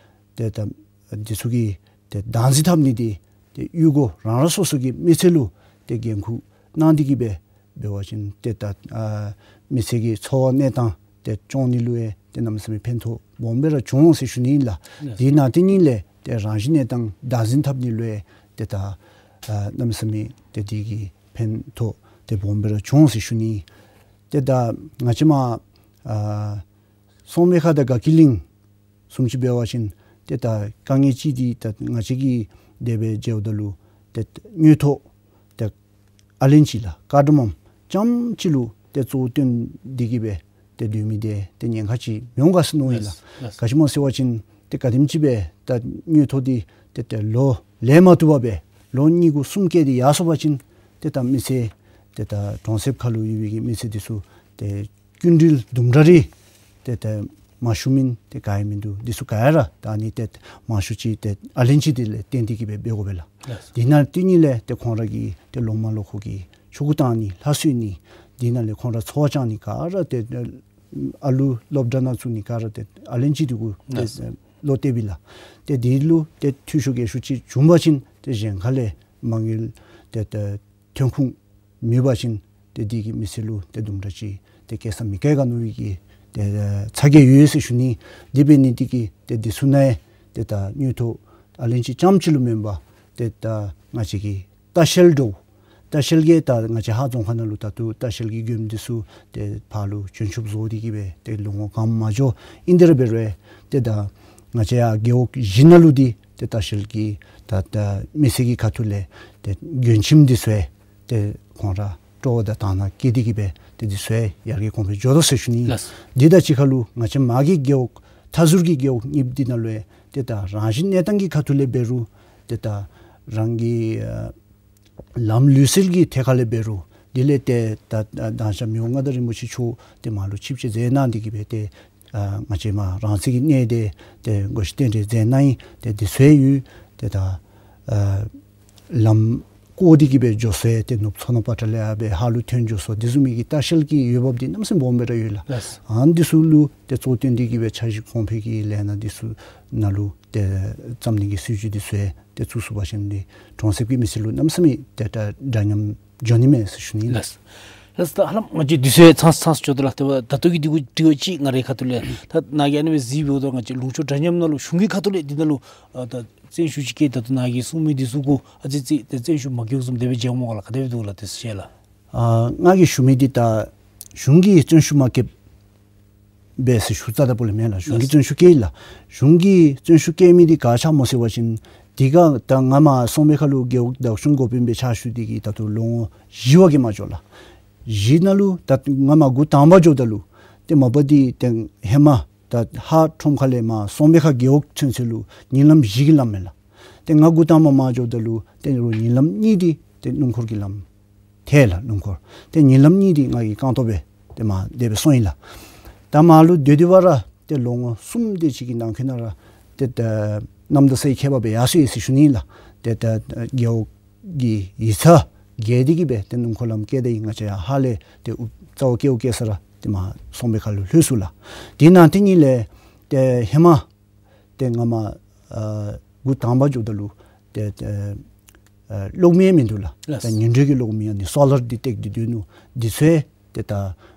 ཏེ་ད་འདི་ཚུ་གི་ཏེ་བདག་འཛིན་འཐབ་ནི་འདི་ཏེ་གཡུས་སྒོ་རང་རང་སོ་སོ་གི་མི་སེར་ལུ་ཏེ་འགན་ཁུར་གནང་སྟེ་གིས་སྦེ་འབད་བ་ཅིན་ཏེ་ད་ཨ་མི་སེར་གྱི་འཚོ་བ་གནས་སྟངས་ཏེ་སྐྱོང་ནི་ལུ་ཡང་ཏེ་གནམ་མེད་ས་མེད་ཕན་ཐོགས་སྦོམ་སྦེ་ར་འབྱུང་འོང་ཟེར་ཞུ་ནི་ཨིན་ལགས། ལགས། དེ་ནང་དེ་ཉིད་ལས་ཏེ་རང་བཞིན་གནས་སྟངས་བདག་འཛིན་འཐབ་ནི་ལུ་ཡང་ཏེ་ད་ཨ་གནམ་མེད་ས་མེད་ཏེ་དེ་གིས་ཕན་ཐོགས་ཏེ་སྦོམ་སྦེ་ར་འབྱུང་འོང་ཟེར་ཞུ་ནི། ཏེ་ད་ང་བཅས་མར་ཨ་གསང་སྦས་ཁ་དང་དགའ་སྐྱིད་གླིང་བཟུམ་ཅིག་འབད་བ་ཅིན་ཏེ་ད་དཀའ་ངལ་ཅིག་འདི་ད་ང་བཅས་ཀྱིས་དེ་སྦེ་མཇལཝ་ད་ལུ་ཏེ་དངུལ་ཐོག་ཏེ་ཨ་ལན་ཅི་ལགས་ཀར་ཌ་མམ་རྐྱངམ་ཅིག་ལུ་ཏེ་གཙོ་བོ་བཏོན་ཏེ་གིས་སྦེ་ཏེ་སྡོད་མི་འདི་ཏེ་ཉེན་ཁ་ཅིག་མི་འོང་ག་ཟེར་མནོཝ་ཨིན་ལགས། ལགས། ག་ཅི་སྨོ་ཟེར་བ་ཅིན་ཏེ་ག་དེམ་ཅིག་སྦེ་ད་དངུལ་ཐོག་འདི་ཏེ་ཏེ་ལོ་ལས་མ་བཏུབ་པར་སྦེ་ལོ་གཉིས་དགུ་གསུམ་བཀལ་ཏེ་ཡར་སོང་པ་ཅིན་ཏེ་ད་མི་སེར་ཏེ་ད་གྲོང་གསེབ་ཁ་ལུ་ཡོད་པའི་གི་མི་སེར་འདི་ཚུ་ཏེ་སྐྱིན་འགྲུལ་དུམ་གྲ་རེ་ཏེ་ཏེ་མ་ཞུ་མི་ཏེ་ག་ཡང་མིན་འདུག། འདི་ཚུ་ག་ཡ་ར་ད་ཨ་ནི་ཏེ་མང་ཤོས་ཅིག་ཏེ་ཨ་ལན་ཅི་འདི་ལས་བརྟེན་ཏེ་གིས་སྦེ་འབད་དགོ་པས་ལགས། ལགས། དེ་ནང་དེ་ཉིད་ལས་ཏེ་ཁོང་ར་གི་ཏེ་ལོ་མ་ལོ་འཁོར་གྱི་ཆོ་ག་བཏང་ནི་ལྷ་གསོལ་ནི་དེ་ནང་ལས་ཁོང་ར་འཚོ་བ་བཅང་ནི་ག་ར་ཏེ་ཨ་ལུ་སློབ་གྲྭ་ནང་བཙུགས་ནི་ག་ར་ཏེ་ཨ་ལན་ཅི་འདི་གུ་ཏེ་ལགས། བློ་གཏད་པས་ལགས། ཏེ་འདི་ལུ་ཏེ་འཐུས་ཤོར་གེ་ཤོར་ཅིག་བྱུང་པ་ཅིན་ཏེ་གཞན་ཁ་ལས་མ་དངུལ་ཏེ་ཏེ་ཐོན་ཁུངས་མེད་པ་ཅིན་ཏེ་འདི་གིས་མི་སེར་ལུ་ཏེ་དུམ་གྲ་ཅིག་ཏེ་སྐྱེད་སྲིང་མི་བཀལ་ག་མནོ་བའི་གི་ཏེ་ཚ་གྱང་ཡོད་ཟེར་ཞུ་ནི། དེ་འབད་ནི་འདི་གིས་ཏེ་འདི་ཚུ་ནང་ཏེ་ད་དངུལ་ཐོག་ཨ་ལན་ཅི་རྐྱངམ་ཅིག་ལུ་མེན་པར་ཏེ་ད་ང་བཅས་ཀྱི་ལྟ་བཤལ་འདྲཝ་ལྟ་བཤལ་གྱི་ད་ང་བཅས་ཧཱ་རྫོང་ཁག་ནང་ལུ་ད་ལྟོ་ལྟ་བཤལ་གྱི་མགྱོནམ་འདི་ཚུ་ཏེ་ཕར་ལུ་བྱོན་ཆུབ་བཟོ་སྟེ་གིས་སྦེ་ཏེ་ལོ་ངོ་གང་མ་འགྱོ། ཨིན་དེ་ར་འབད་རུང་ཏེ་ད་ང་བཅས་ཡར་རྒེད་འོག་བཞི་ནང་ལུ་འདི་ཏེ་ལྟ་བཤལ་གྱི་ད་ད་མི་སེར་གྱི་ཁ་ཐུག་ལས་ཏེ་མགྱོན་ཁྱིམ་འདི་ཚུ་ཡང་ཏེ་ཁོང་ར་སྤྲོ་བ་དང་དང་སྣང་བསྐྱེད་དེ་གིས་སྦེ་ཏེ་འདི་ཚུ་ཡང་ཡར་རྒྱས་གོང་འཕེལ་འགྱོ་དོ་ཟེར་ཞུ་ནི། ལགས། འདི་དང་གཅིག་ཁར་ལུ་ང་བཅས་མ་གི་རྒེད་འོག་མཐའ་ཟུར་གྱི་རྒེད་འོག་གཉིས་འདི་ནང་ལུ་ཡང་ཏེ་ད་རང་བཞིན་གནས་སྟངས་ཀྱི་ཁ་ཐུག་ལས་འབད་རུང་ཏེ་ད་རང་གི་ཨ་ལམ་ལུགས་སྲོལ་གྱི་ཐད་ཁ་ལས་འབད་རུང་དེ་ལས་ཏེ་ད་ད་མདང་ཞག་མི་དབང་མངའ་བདག་རིན་པོ་ཆེ་མཆོག་ཏེ་མར་ལུ་ཆིབས་བསྒྱུར་མཛད་གནང་སྟེ་གིས་སྦེ་ཏེ་ཨ་ང་བཅས་མར་རང་བཙན་གྱི་གནས་འདི་ཏེ་བགོ་བཤའ་རྟེན་འབྲེལ་མཛད་གནང་ཡི། ཏེ་འདི་ཚུ་ཡང་ཡོད། ཏེ་ད་ཨ་ལམ་ བཀོ་སྟེ་གི་སྦེ་འགྱོ་སའི་ཏེ་ནུབ་མཚོ་སྣ་པ་ཏྲ་ལས་ཡར་སྦེ་ཧཱ་ལུ་ཐོན་འགྱོ་ས་དེ་བཟུམ་མའི་གི་ལྟ་བཤལ་གྱི་འོས་འབབ་འདི་གནམ་མེད་ས་མེད་སྦོམ་སྦེ་ར་ཡོད་ལགས། ལགས། ཨ་ནི་འདི་ཚུ་ལུ་ཏེ་གཙོ་བོར་བསྟེན་ཏེ་གི་སྦེ་འཆར་གཞི་གོང་འཕེལ་གྱི་ལས་སྣ་འདི་ཚུ་ནང་ལུ་ཏེ་བརྩམ་ནི་གི་སྲིད་བྱུས་འདི་ཚུ་ཡང་ཏེ་བཙུགས་ཚུགས་པ་ཅིན་འདི་གྲོང་གསེབ་ཀྱི་མི་སེར་ལུ་གནམ་མེད་ས་མེད་ཏེ་ད་འདྲ་མཉམ་འགྱོ་ནི་མས་ཟེར་ཞུ་ནི་ཨིན་ལགས། ལགས། ལགས་སོ། ད་ཧ་ལམ་ང་བཅས་དུས་ཚོད་ཚང་ཚང་སུ་འགྱོ་དོ་ལགས། ཏེ་ད་ལྟོ་གི་འདི་གུ་དྲི་བ་ཅིག་ང་རའི་ཁ་ཐུག་ལས་ད་ནཱ་གིས་ཨ་ནི་སྦེ་གཟིགས་འབདཝ་ད་ང་བཅས་ལུང་ཕྱོགས་འདྲ་མཉམ་ནང་ལུ་གཞུང་གི་ཁ་ཐུག་ལས་འདི་ནང་ལུ་ཨ་ད་བརྩོན་ཤུགས་ཅིག་བསྐྱེད་ད་ལྟོ་ནཱ་གིས་གསུངས་མི་འདི་ཚུ་གུ་ཨ་ཙི་ཙི་ཏེ་བརྩོན་ཤུགས་མ་བསྐྱེདཔ་བཟུམ་དེ་སྦེ་མཇལཝ་སྨོ་ག་ལགས། ག་དེ་སྦེ་འདུག་ལགས་དེ་ཚུ་ཅིག་ལགས། ཨ་ང་གིས་ཞུ་མི་འདི་ད་གཞུང་གིས་བརྩོན་ཤུགས་མ་བསྐྱེདཔ་སྦེ་ཟེར་ཞུ་རྩ་དང་པོ་ལས་མེན་ལགས། གཞུང་གིས་ལགས། བརྩོན་ཤུགས་བསྐྱེད་ལགས། གཞུང་གིས་བརྩོན་ཤུགས་བསྐྱེད་མི་འདི་ག་ཅི་སྨོ་ཟེར་བ་ཅིན་དེ་སྒང་ད་ང་མར་སོང་པའི་ཁར་ལུ་རྒེད་འོག་བདག་སྐྱོང་འགོ་དཔོན་སྦེ་ཕྱག་ཞུ་སྟེ་གི་ད་ལྟོ་ལོ་ངོ་བཞི་བ་གི་མར་འགྱོ་ལགས། བཞི་ནང་ལུ་ད་ང་མར་འགོ་དང་པ་འགྱོཝ་ད་ལུ་ཏེ་མ་པ་འདི་ཏེ་ཧེ་མ་ད་ཧཱ་ཁྲོམ་ཁ་ལས་མར་སོང་པའི་ཁར་རྒེད་འོག་ཚུན་ཚོད་ལུ་ཉིན་ལམ་བཞི་གི་ལམ་མས་ལགས། ཏེ་ང་འགོ་དང་པ་མར་འགྱོཝ་ད་ལུ་ཏེ་རུང་ཉིན་ལམ་གཉིས་འདི་ཏེ་སྣུམ་འཁོར་གྱི་ལམ་ཐལ་ལགས། སྣུམ་འཁོར་ཏེ་ཉིན་ལམ་གཉིས་འདི་ང་གིས་རྐང་སྟོང་སྦེ་ཏེ་མར་དེ་སྦེ་སོང་ཡི་ལགས། ད་མར་ལུ་སྡོད་སྡོད་པ་ར་ཏེ་ལོ་ངོ་གསུམ་དེ་ཅིག་གི་ནང་འཁོད་ནང་ར་ཏེ་ད་གནམ་དང་སའི་ཁྱད་པར་སྦེ་ཡར་སོང་ཡི་ཟེར་ཞུ་ནི་ཨིན་ལགས། ཏེ་ད་རྒེད་འོག་གི་ཡིག་ཚང་བརྒལ་ཏེ་གི་སྦེ་ཏེ་སྣུམ་འཁོར་ལམ་བཀལ་ད་ཡི། ང་བཅས་ཡར་ཧཱ་ལས་ཏེ་ཨུ་རྩ་བ་རྒེད་འོག་བཀལ་ས་ར་ཏེ་མར་སོང་པའི་ཁར་ལུ་ལྷོད་སོང་ལགས། དེ་ནང་དེ་ཉིད་ལས་ཏེ་ཧེ་མ་ཏེ་ང་མར་ཨ་འགོ་དང་པ་འགྱོཝ་ད་ལུ་ཏེ་ཏེ་ཨ་གློག་མེ་མིན་འདུག་ལགས། ལགས། ད་ཉི་འདྲེས་ཀྱི་གློག་མེ་ཨ་ནི་སོ་ལར་འདི་བཏེགས་ཏེ་སྡོད་ནུག། འདི་ཚུ་ཏེ་ད་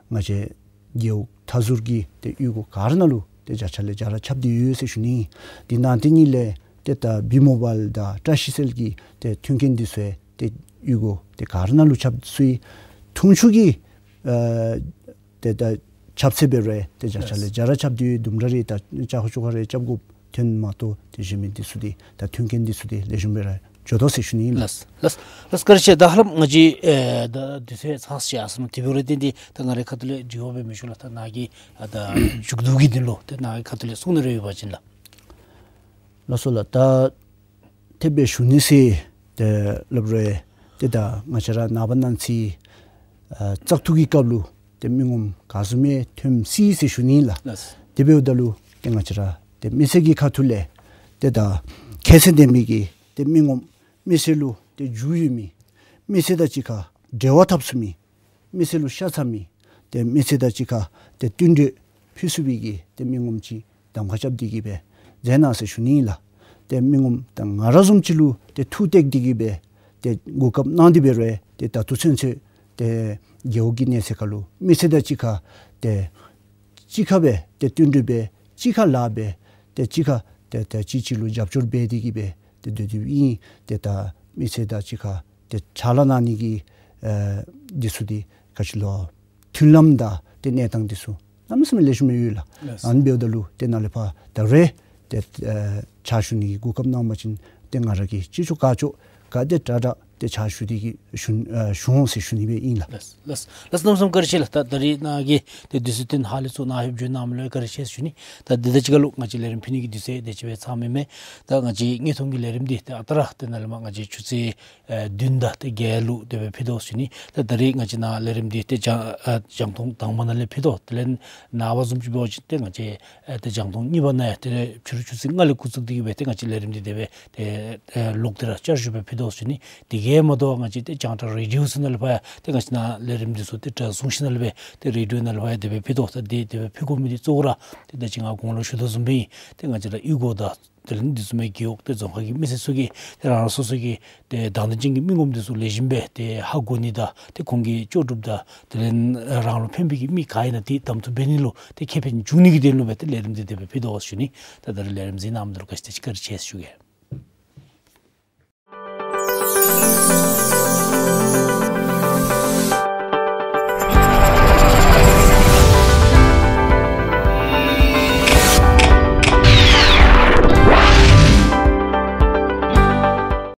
ང་བཅས་རྒེད་འོག་མཐའ་ཟུར་གྱི་ཏེ་གཡུས་སྒོ་ག་ར་ནང་ལུ་ཏེ་བརྒྱ་ཆ་ལས་བརྒྱ་ར་ཁྱབ་སྟེ་ཡོད་ཟེར་ཞུ་ནི། དེ་ནང་དེ་ཉིད་ལས་ཏེ་ད་བི་མོ་བཱལ་དང་བཀྲ་ཤིས་སེལ་གྱི་ཏེ་མཐུན་རྐྱེན་འདི་ཚུ་ཡང་ཏེ་གཡུས་སྒོ་ཏེ་ག་ར་ནང་ལུ་ཁྱབ་སོང་ཡི། འཐུང་ཆུ་གི་ཨ་ཏེ་ད་ཁྱབ་ཚད་འབད་རུང་ཏེ་བརྒྱ་ཆ་ལས་བརྒྱ་ར་ཁྱབ་སྟེ་ཡོད། ལགས། ལྡུམ་ར་ར་ད་ཅ་ཁ་ཅོ་ཁ་རེ་རྐྱབ་དགོཔ་ཐོན་མ་གཏོགས་ཏེ་གཞན་མི་འདི་ཚུ་འདི་ད་མཐུན་རྐྱེན་འདི་ཚུ་འདི་ལེགས་ཤོམ་སྦེ་ར་འགྱོ་དོ་ཟེར་ཞུ་ནི་ཨིན་ལགས། ལགས། ལགས། ལགས། བཀའ་དྲིན་ཆེ། ད་ཧ་ལམ་ང་བཅས་ཨེ་ད་དུས་ཚོད་ཚང་སོང་ཡར་སོང་ནུག། དེ་འབད་རུང་ཏེ་འདི་ད་ང་རའི་ཁ་ཐུག་ལས་དྲི་བ་སྦེ་མི་ཞུ་ལགས། ད་ནཱ་གིས་ཨ་ད་མཇུག་བསྡུ་གི་དོན་ལུ་ཏེ་ནཱ་གི་ཁ་ཐུག་ལས་གསུང་ནི་རེ་ཡོད་པ་ཅིན་ལགས། ལགས་སོ་ལགས། ད་དེ་སྦེ་ཞུ་ནི་ཟེར་ཏེ་སླབ་རུང་ཏེ་ད་ང་བཅས་ར་ནངས་པ་གནངས་ཚེ་ཨ་བཙག་འཐུ་གི་སྐབས་ལུ་ཏེ་མི་ངོམ་ག་བཟུམ་མའི་ཐོནམ་སྲིད་ཟེར་ཞུ་ནི་ལགས། ལགས། དེ་འབདཝ་ད་ལུ་ཏེ་ང་བཅས་ར་ཏེ་མི་སེར་གྱི་ཁ་ཐུག་ལས་ཏེ་ད་ཁྱད་ཚད་ལྡན་པའི་གི་ཏེ་མི་ངོམ་མི་སེར་ལུ་ཏེ་མཇུག་ཡོད་མི་མི་སེར་དང་གཅིག་ཁར་འབྲེལ་བ་འཐབ་ཚུགས་མི་མི་སེར་ལུ་ཤ་ཚ་མི་ཏེ་མི་སེར་དང་གཅིག་ཁར་ཏེ་བསྟུན་གྲོས་ཕུལ་ཚུགས་པའི་གི་ཏེ་མི་ངོམ་ཅིག་གདམ་ཁ་རྐྱབ་སྟེ་གི་སྦེ་མཛད་གནང་ཟེར་ཞུ་ནི་ཨིན་ལགས། ཏེ་མི་ངོམ་ད་ང་ར་བཟུམ་ཅིག་ལུ་ཏེ་ཐུགས་གཏད་དེ་གི་སྦེ་ཏེ་གོ་སྐབས་གནང་སྟེ་འབད་རུང་ཏེ་ད་ལྟོ་ཚུན་ཚོད་ཏེ་རྒེད་འོག་གི་གནས་ཚད་ཁར་ལུ་མི་སེར་དང་གཅིག་ཁར་ཏེ་གཅིག་ཁར་སྦེ་ཏེ་བསྟུན་གྲོས་འབད་གཅིག་ཁར་ལཱ་འབད་ཏེ་གཅིག་ཁར་ཏེ་ཏེ་གཅིག་གཅིག་ལུ་རྒྱབ་སྐྱོར་འབད་དེ་གི་སྦེ་ཏེ་སྡོད་དེ་ཨིན། ཏེ་ད་མི་སེར་དང་གཅིག་ཁར་ཏེ་ཕྱག་ལཱ་གནང་ནི་གི་ཨེ་འདི་ཚུ་འདི་ག་ཅི་ལོ་མཐུན་ལམ་དང་ཏེ་གནས་སྟངས་འདི་ཚུ་གནམ་མེད་ས་མེད་ལེགས་ཤོམ་ཡོད་ལགས། ལགས། ཨ་ནི་འབདཝ་ད་ལུ་ཏེ་ནཱ་ལས་ཕར་ད་རེས་ཏེ་ཨེ་ཕྱག་ཞུ་ནི་གི་གོ་སྐབས་གནང་པ་ཅིན་ཏེ་ང་ར་གིས་ཅི་ལྕོགས་ག་ལྕོགས་ག་དེ་དྲག་དྲག་ཏེ་ཕྱག་ཞུ་སྟེ་གི་ཞུ་ཨེ་ཞུ་འོང་ཟེར་ཞུ་ནི་སྦེ་ཨིན་ལགས། ལགས། ལགས། ལགས། གནམ་མེད་ས་མེད་བཀའ་དྲིན་ཆེ་ལགས། ད་ད་རེས་ནཱ་གིས་ཏེ་དུས་ཚོད་བཏོན་ཧཱ་ལས་ཚུར་ནཱ་ལྷོདཔ་བྱོན་གནང་མི་ལུ་བཀའ་དྲིན་ཆེ་ཟེར་ཞུ་ནི། ད་འདི་དང་གཅིག་ཁར་ལུ་ང་བཅས་ལས་རིམ་ཕུལ་ནི་གི་དུས་ཚོད་དེ་ཅིག་སྦེ་ཚང་མི་མས། ད་ང་བཅས་དངོས་མཐོང་གི་ལས་རིམ་འདི་ཏེ་ཨ་རྟག་ར་ཏེ་ནཱ་ལས་མར་ང་བཅས་ཆུ་ཚོད་ཨེ་བདུན་དང་ཏེ་བརྒྱད་ལུ་དེ་སྦེ་ཕུལ་དོ་ཟེར་ཞུ་ནི། ད་ད་རེས་ང་བཅས་ནཱ་ལས་རིམ་འདི་ཏེ་རྒྱང་ཨེ་རྒྱང་མཐོང་དང་པ་ནང་ལས་ཕུལ་དོ། དེ་ལས་ནངས་པ་བཟུམ་ཅིག་འབད་བ་ཅིན་ཏེ་ང་བཅས་ཨེ་ཏེ་རྒྱང་མཐོང་གཉིས་པ་ནང་ཡང་ཏེ་ཕྱི་རུ་ཆུ་ཚོད་ལྔ་ལས་འགོ་བཙུགས་ཏེ་གི་སྦེ་ཏེ་ང་བཅས་ལས་རིམ་འདི་དེ་སྦེ་ཏེ་ཨེ་ལོག་སྟེ་ར་བསྐྱར་ཞུ་སྦེ་ཕུལ་དོ་ཟེར་ཞུ་ནི། དེ་གིས་མ་དོ་བར་ང་བཅས་ཏེ་རྒྱང་བསྒྲགས་རེ་ཌི་ཡོ་ཚུ་ནང་ལས་ཕར་ཡང་ཏེ་ང་བཅས་ནཱ་ལས་རིམ་འདི་ཚུ་ཏེ་སྒྲ་བཟུང་ཞིནམ་ལས་ཕར་ཡང་ཏེ་རེ་ཌི་ཡོ་ནང་ལས་ཕར་ཡང་དེ་སྦེ་ཕུལ་དོ། ད་དེ་དེ་སྦེ་ཕུལ་དགོ་མི་འདི་གཙོ་བོ་ར་ཏེ་ད་ཅི་ང་གོང་ལུ་ཞུ་དོ་བཟུམ་སྦེ་ཏེ་ང་བཅས་ར་གཡུས་སྒོ་དང་དེ་ལས་འདི་བཟུམ་མའི་རྒེད་འོག་ཏེ་རྫོང་ཁག་གི་མི་སེར་ཚུ་གིས་ཏེ་རང་རང་སོ་སོ་གི་ཏེ་དང་འདོད་ཅན་གྱི་མི་ངོམ་འདི་ཚུ་ལེགས་ཤོམ་སྦེ་ཏེ་ཧ་གོ་ནི་དང་ཏེ་ཁོང་གི་ལྕོགས་གྲུབ་དང་དེ་ལས་རང་ལུ་ཕན་པའི་གི་མི་ག་ཨིན་ན་འདི་གདམ་འཐུ་འབད་ནི་ལུ་ཏེ་ཁེ་ཕན་འབྱུང་ནི་གི་དོན་ལུ་སྦེ་ཏེ་ལས་རིམ་འདི་དེ་སྦེ་ཕུལ་དོ་ཟེར་ཞུ་ནི། ད་ད་རེས་ལས་རིམ་གཟིགས་གནང་མི་འདི་ལུ་ག་ཅི་དེ་ཅིག་བཀའ་དྲིན་ཆེ་ཟེར་ཞུ་གེ།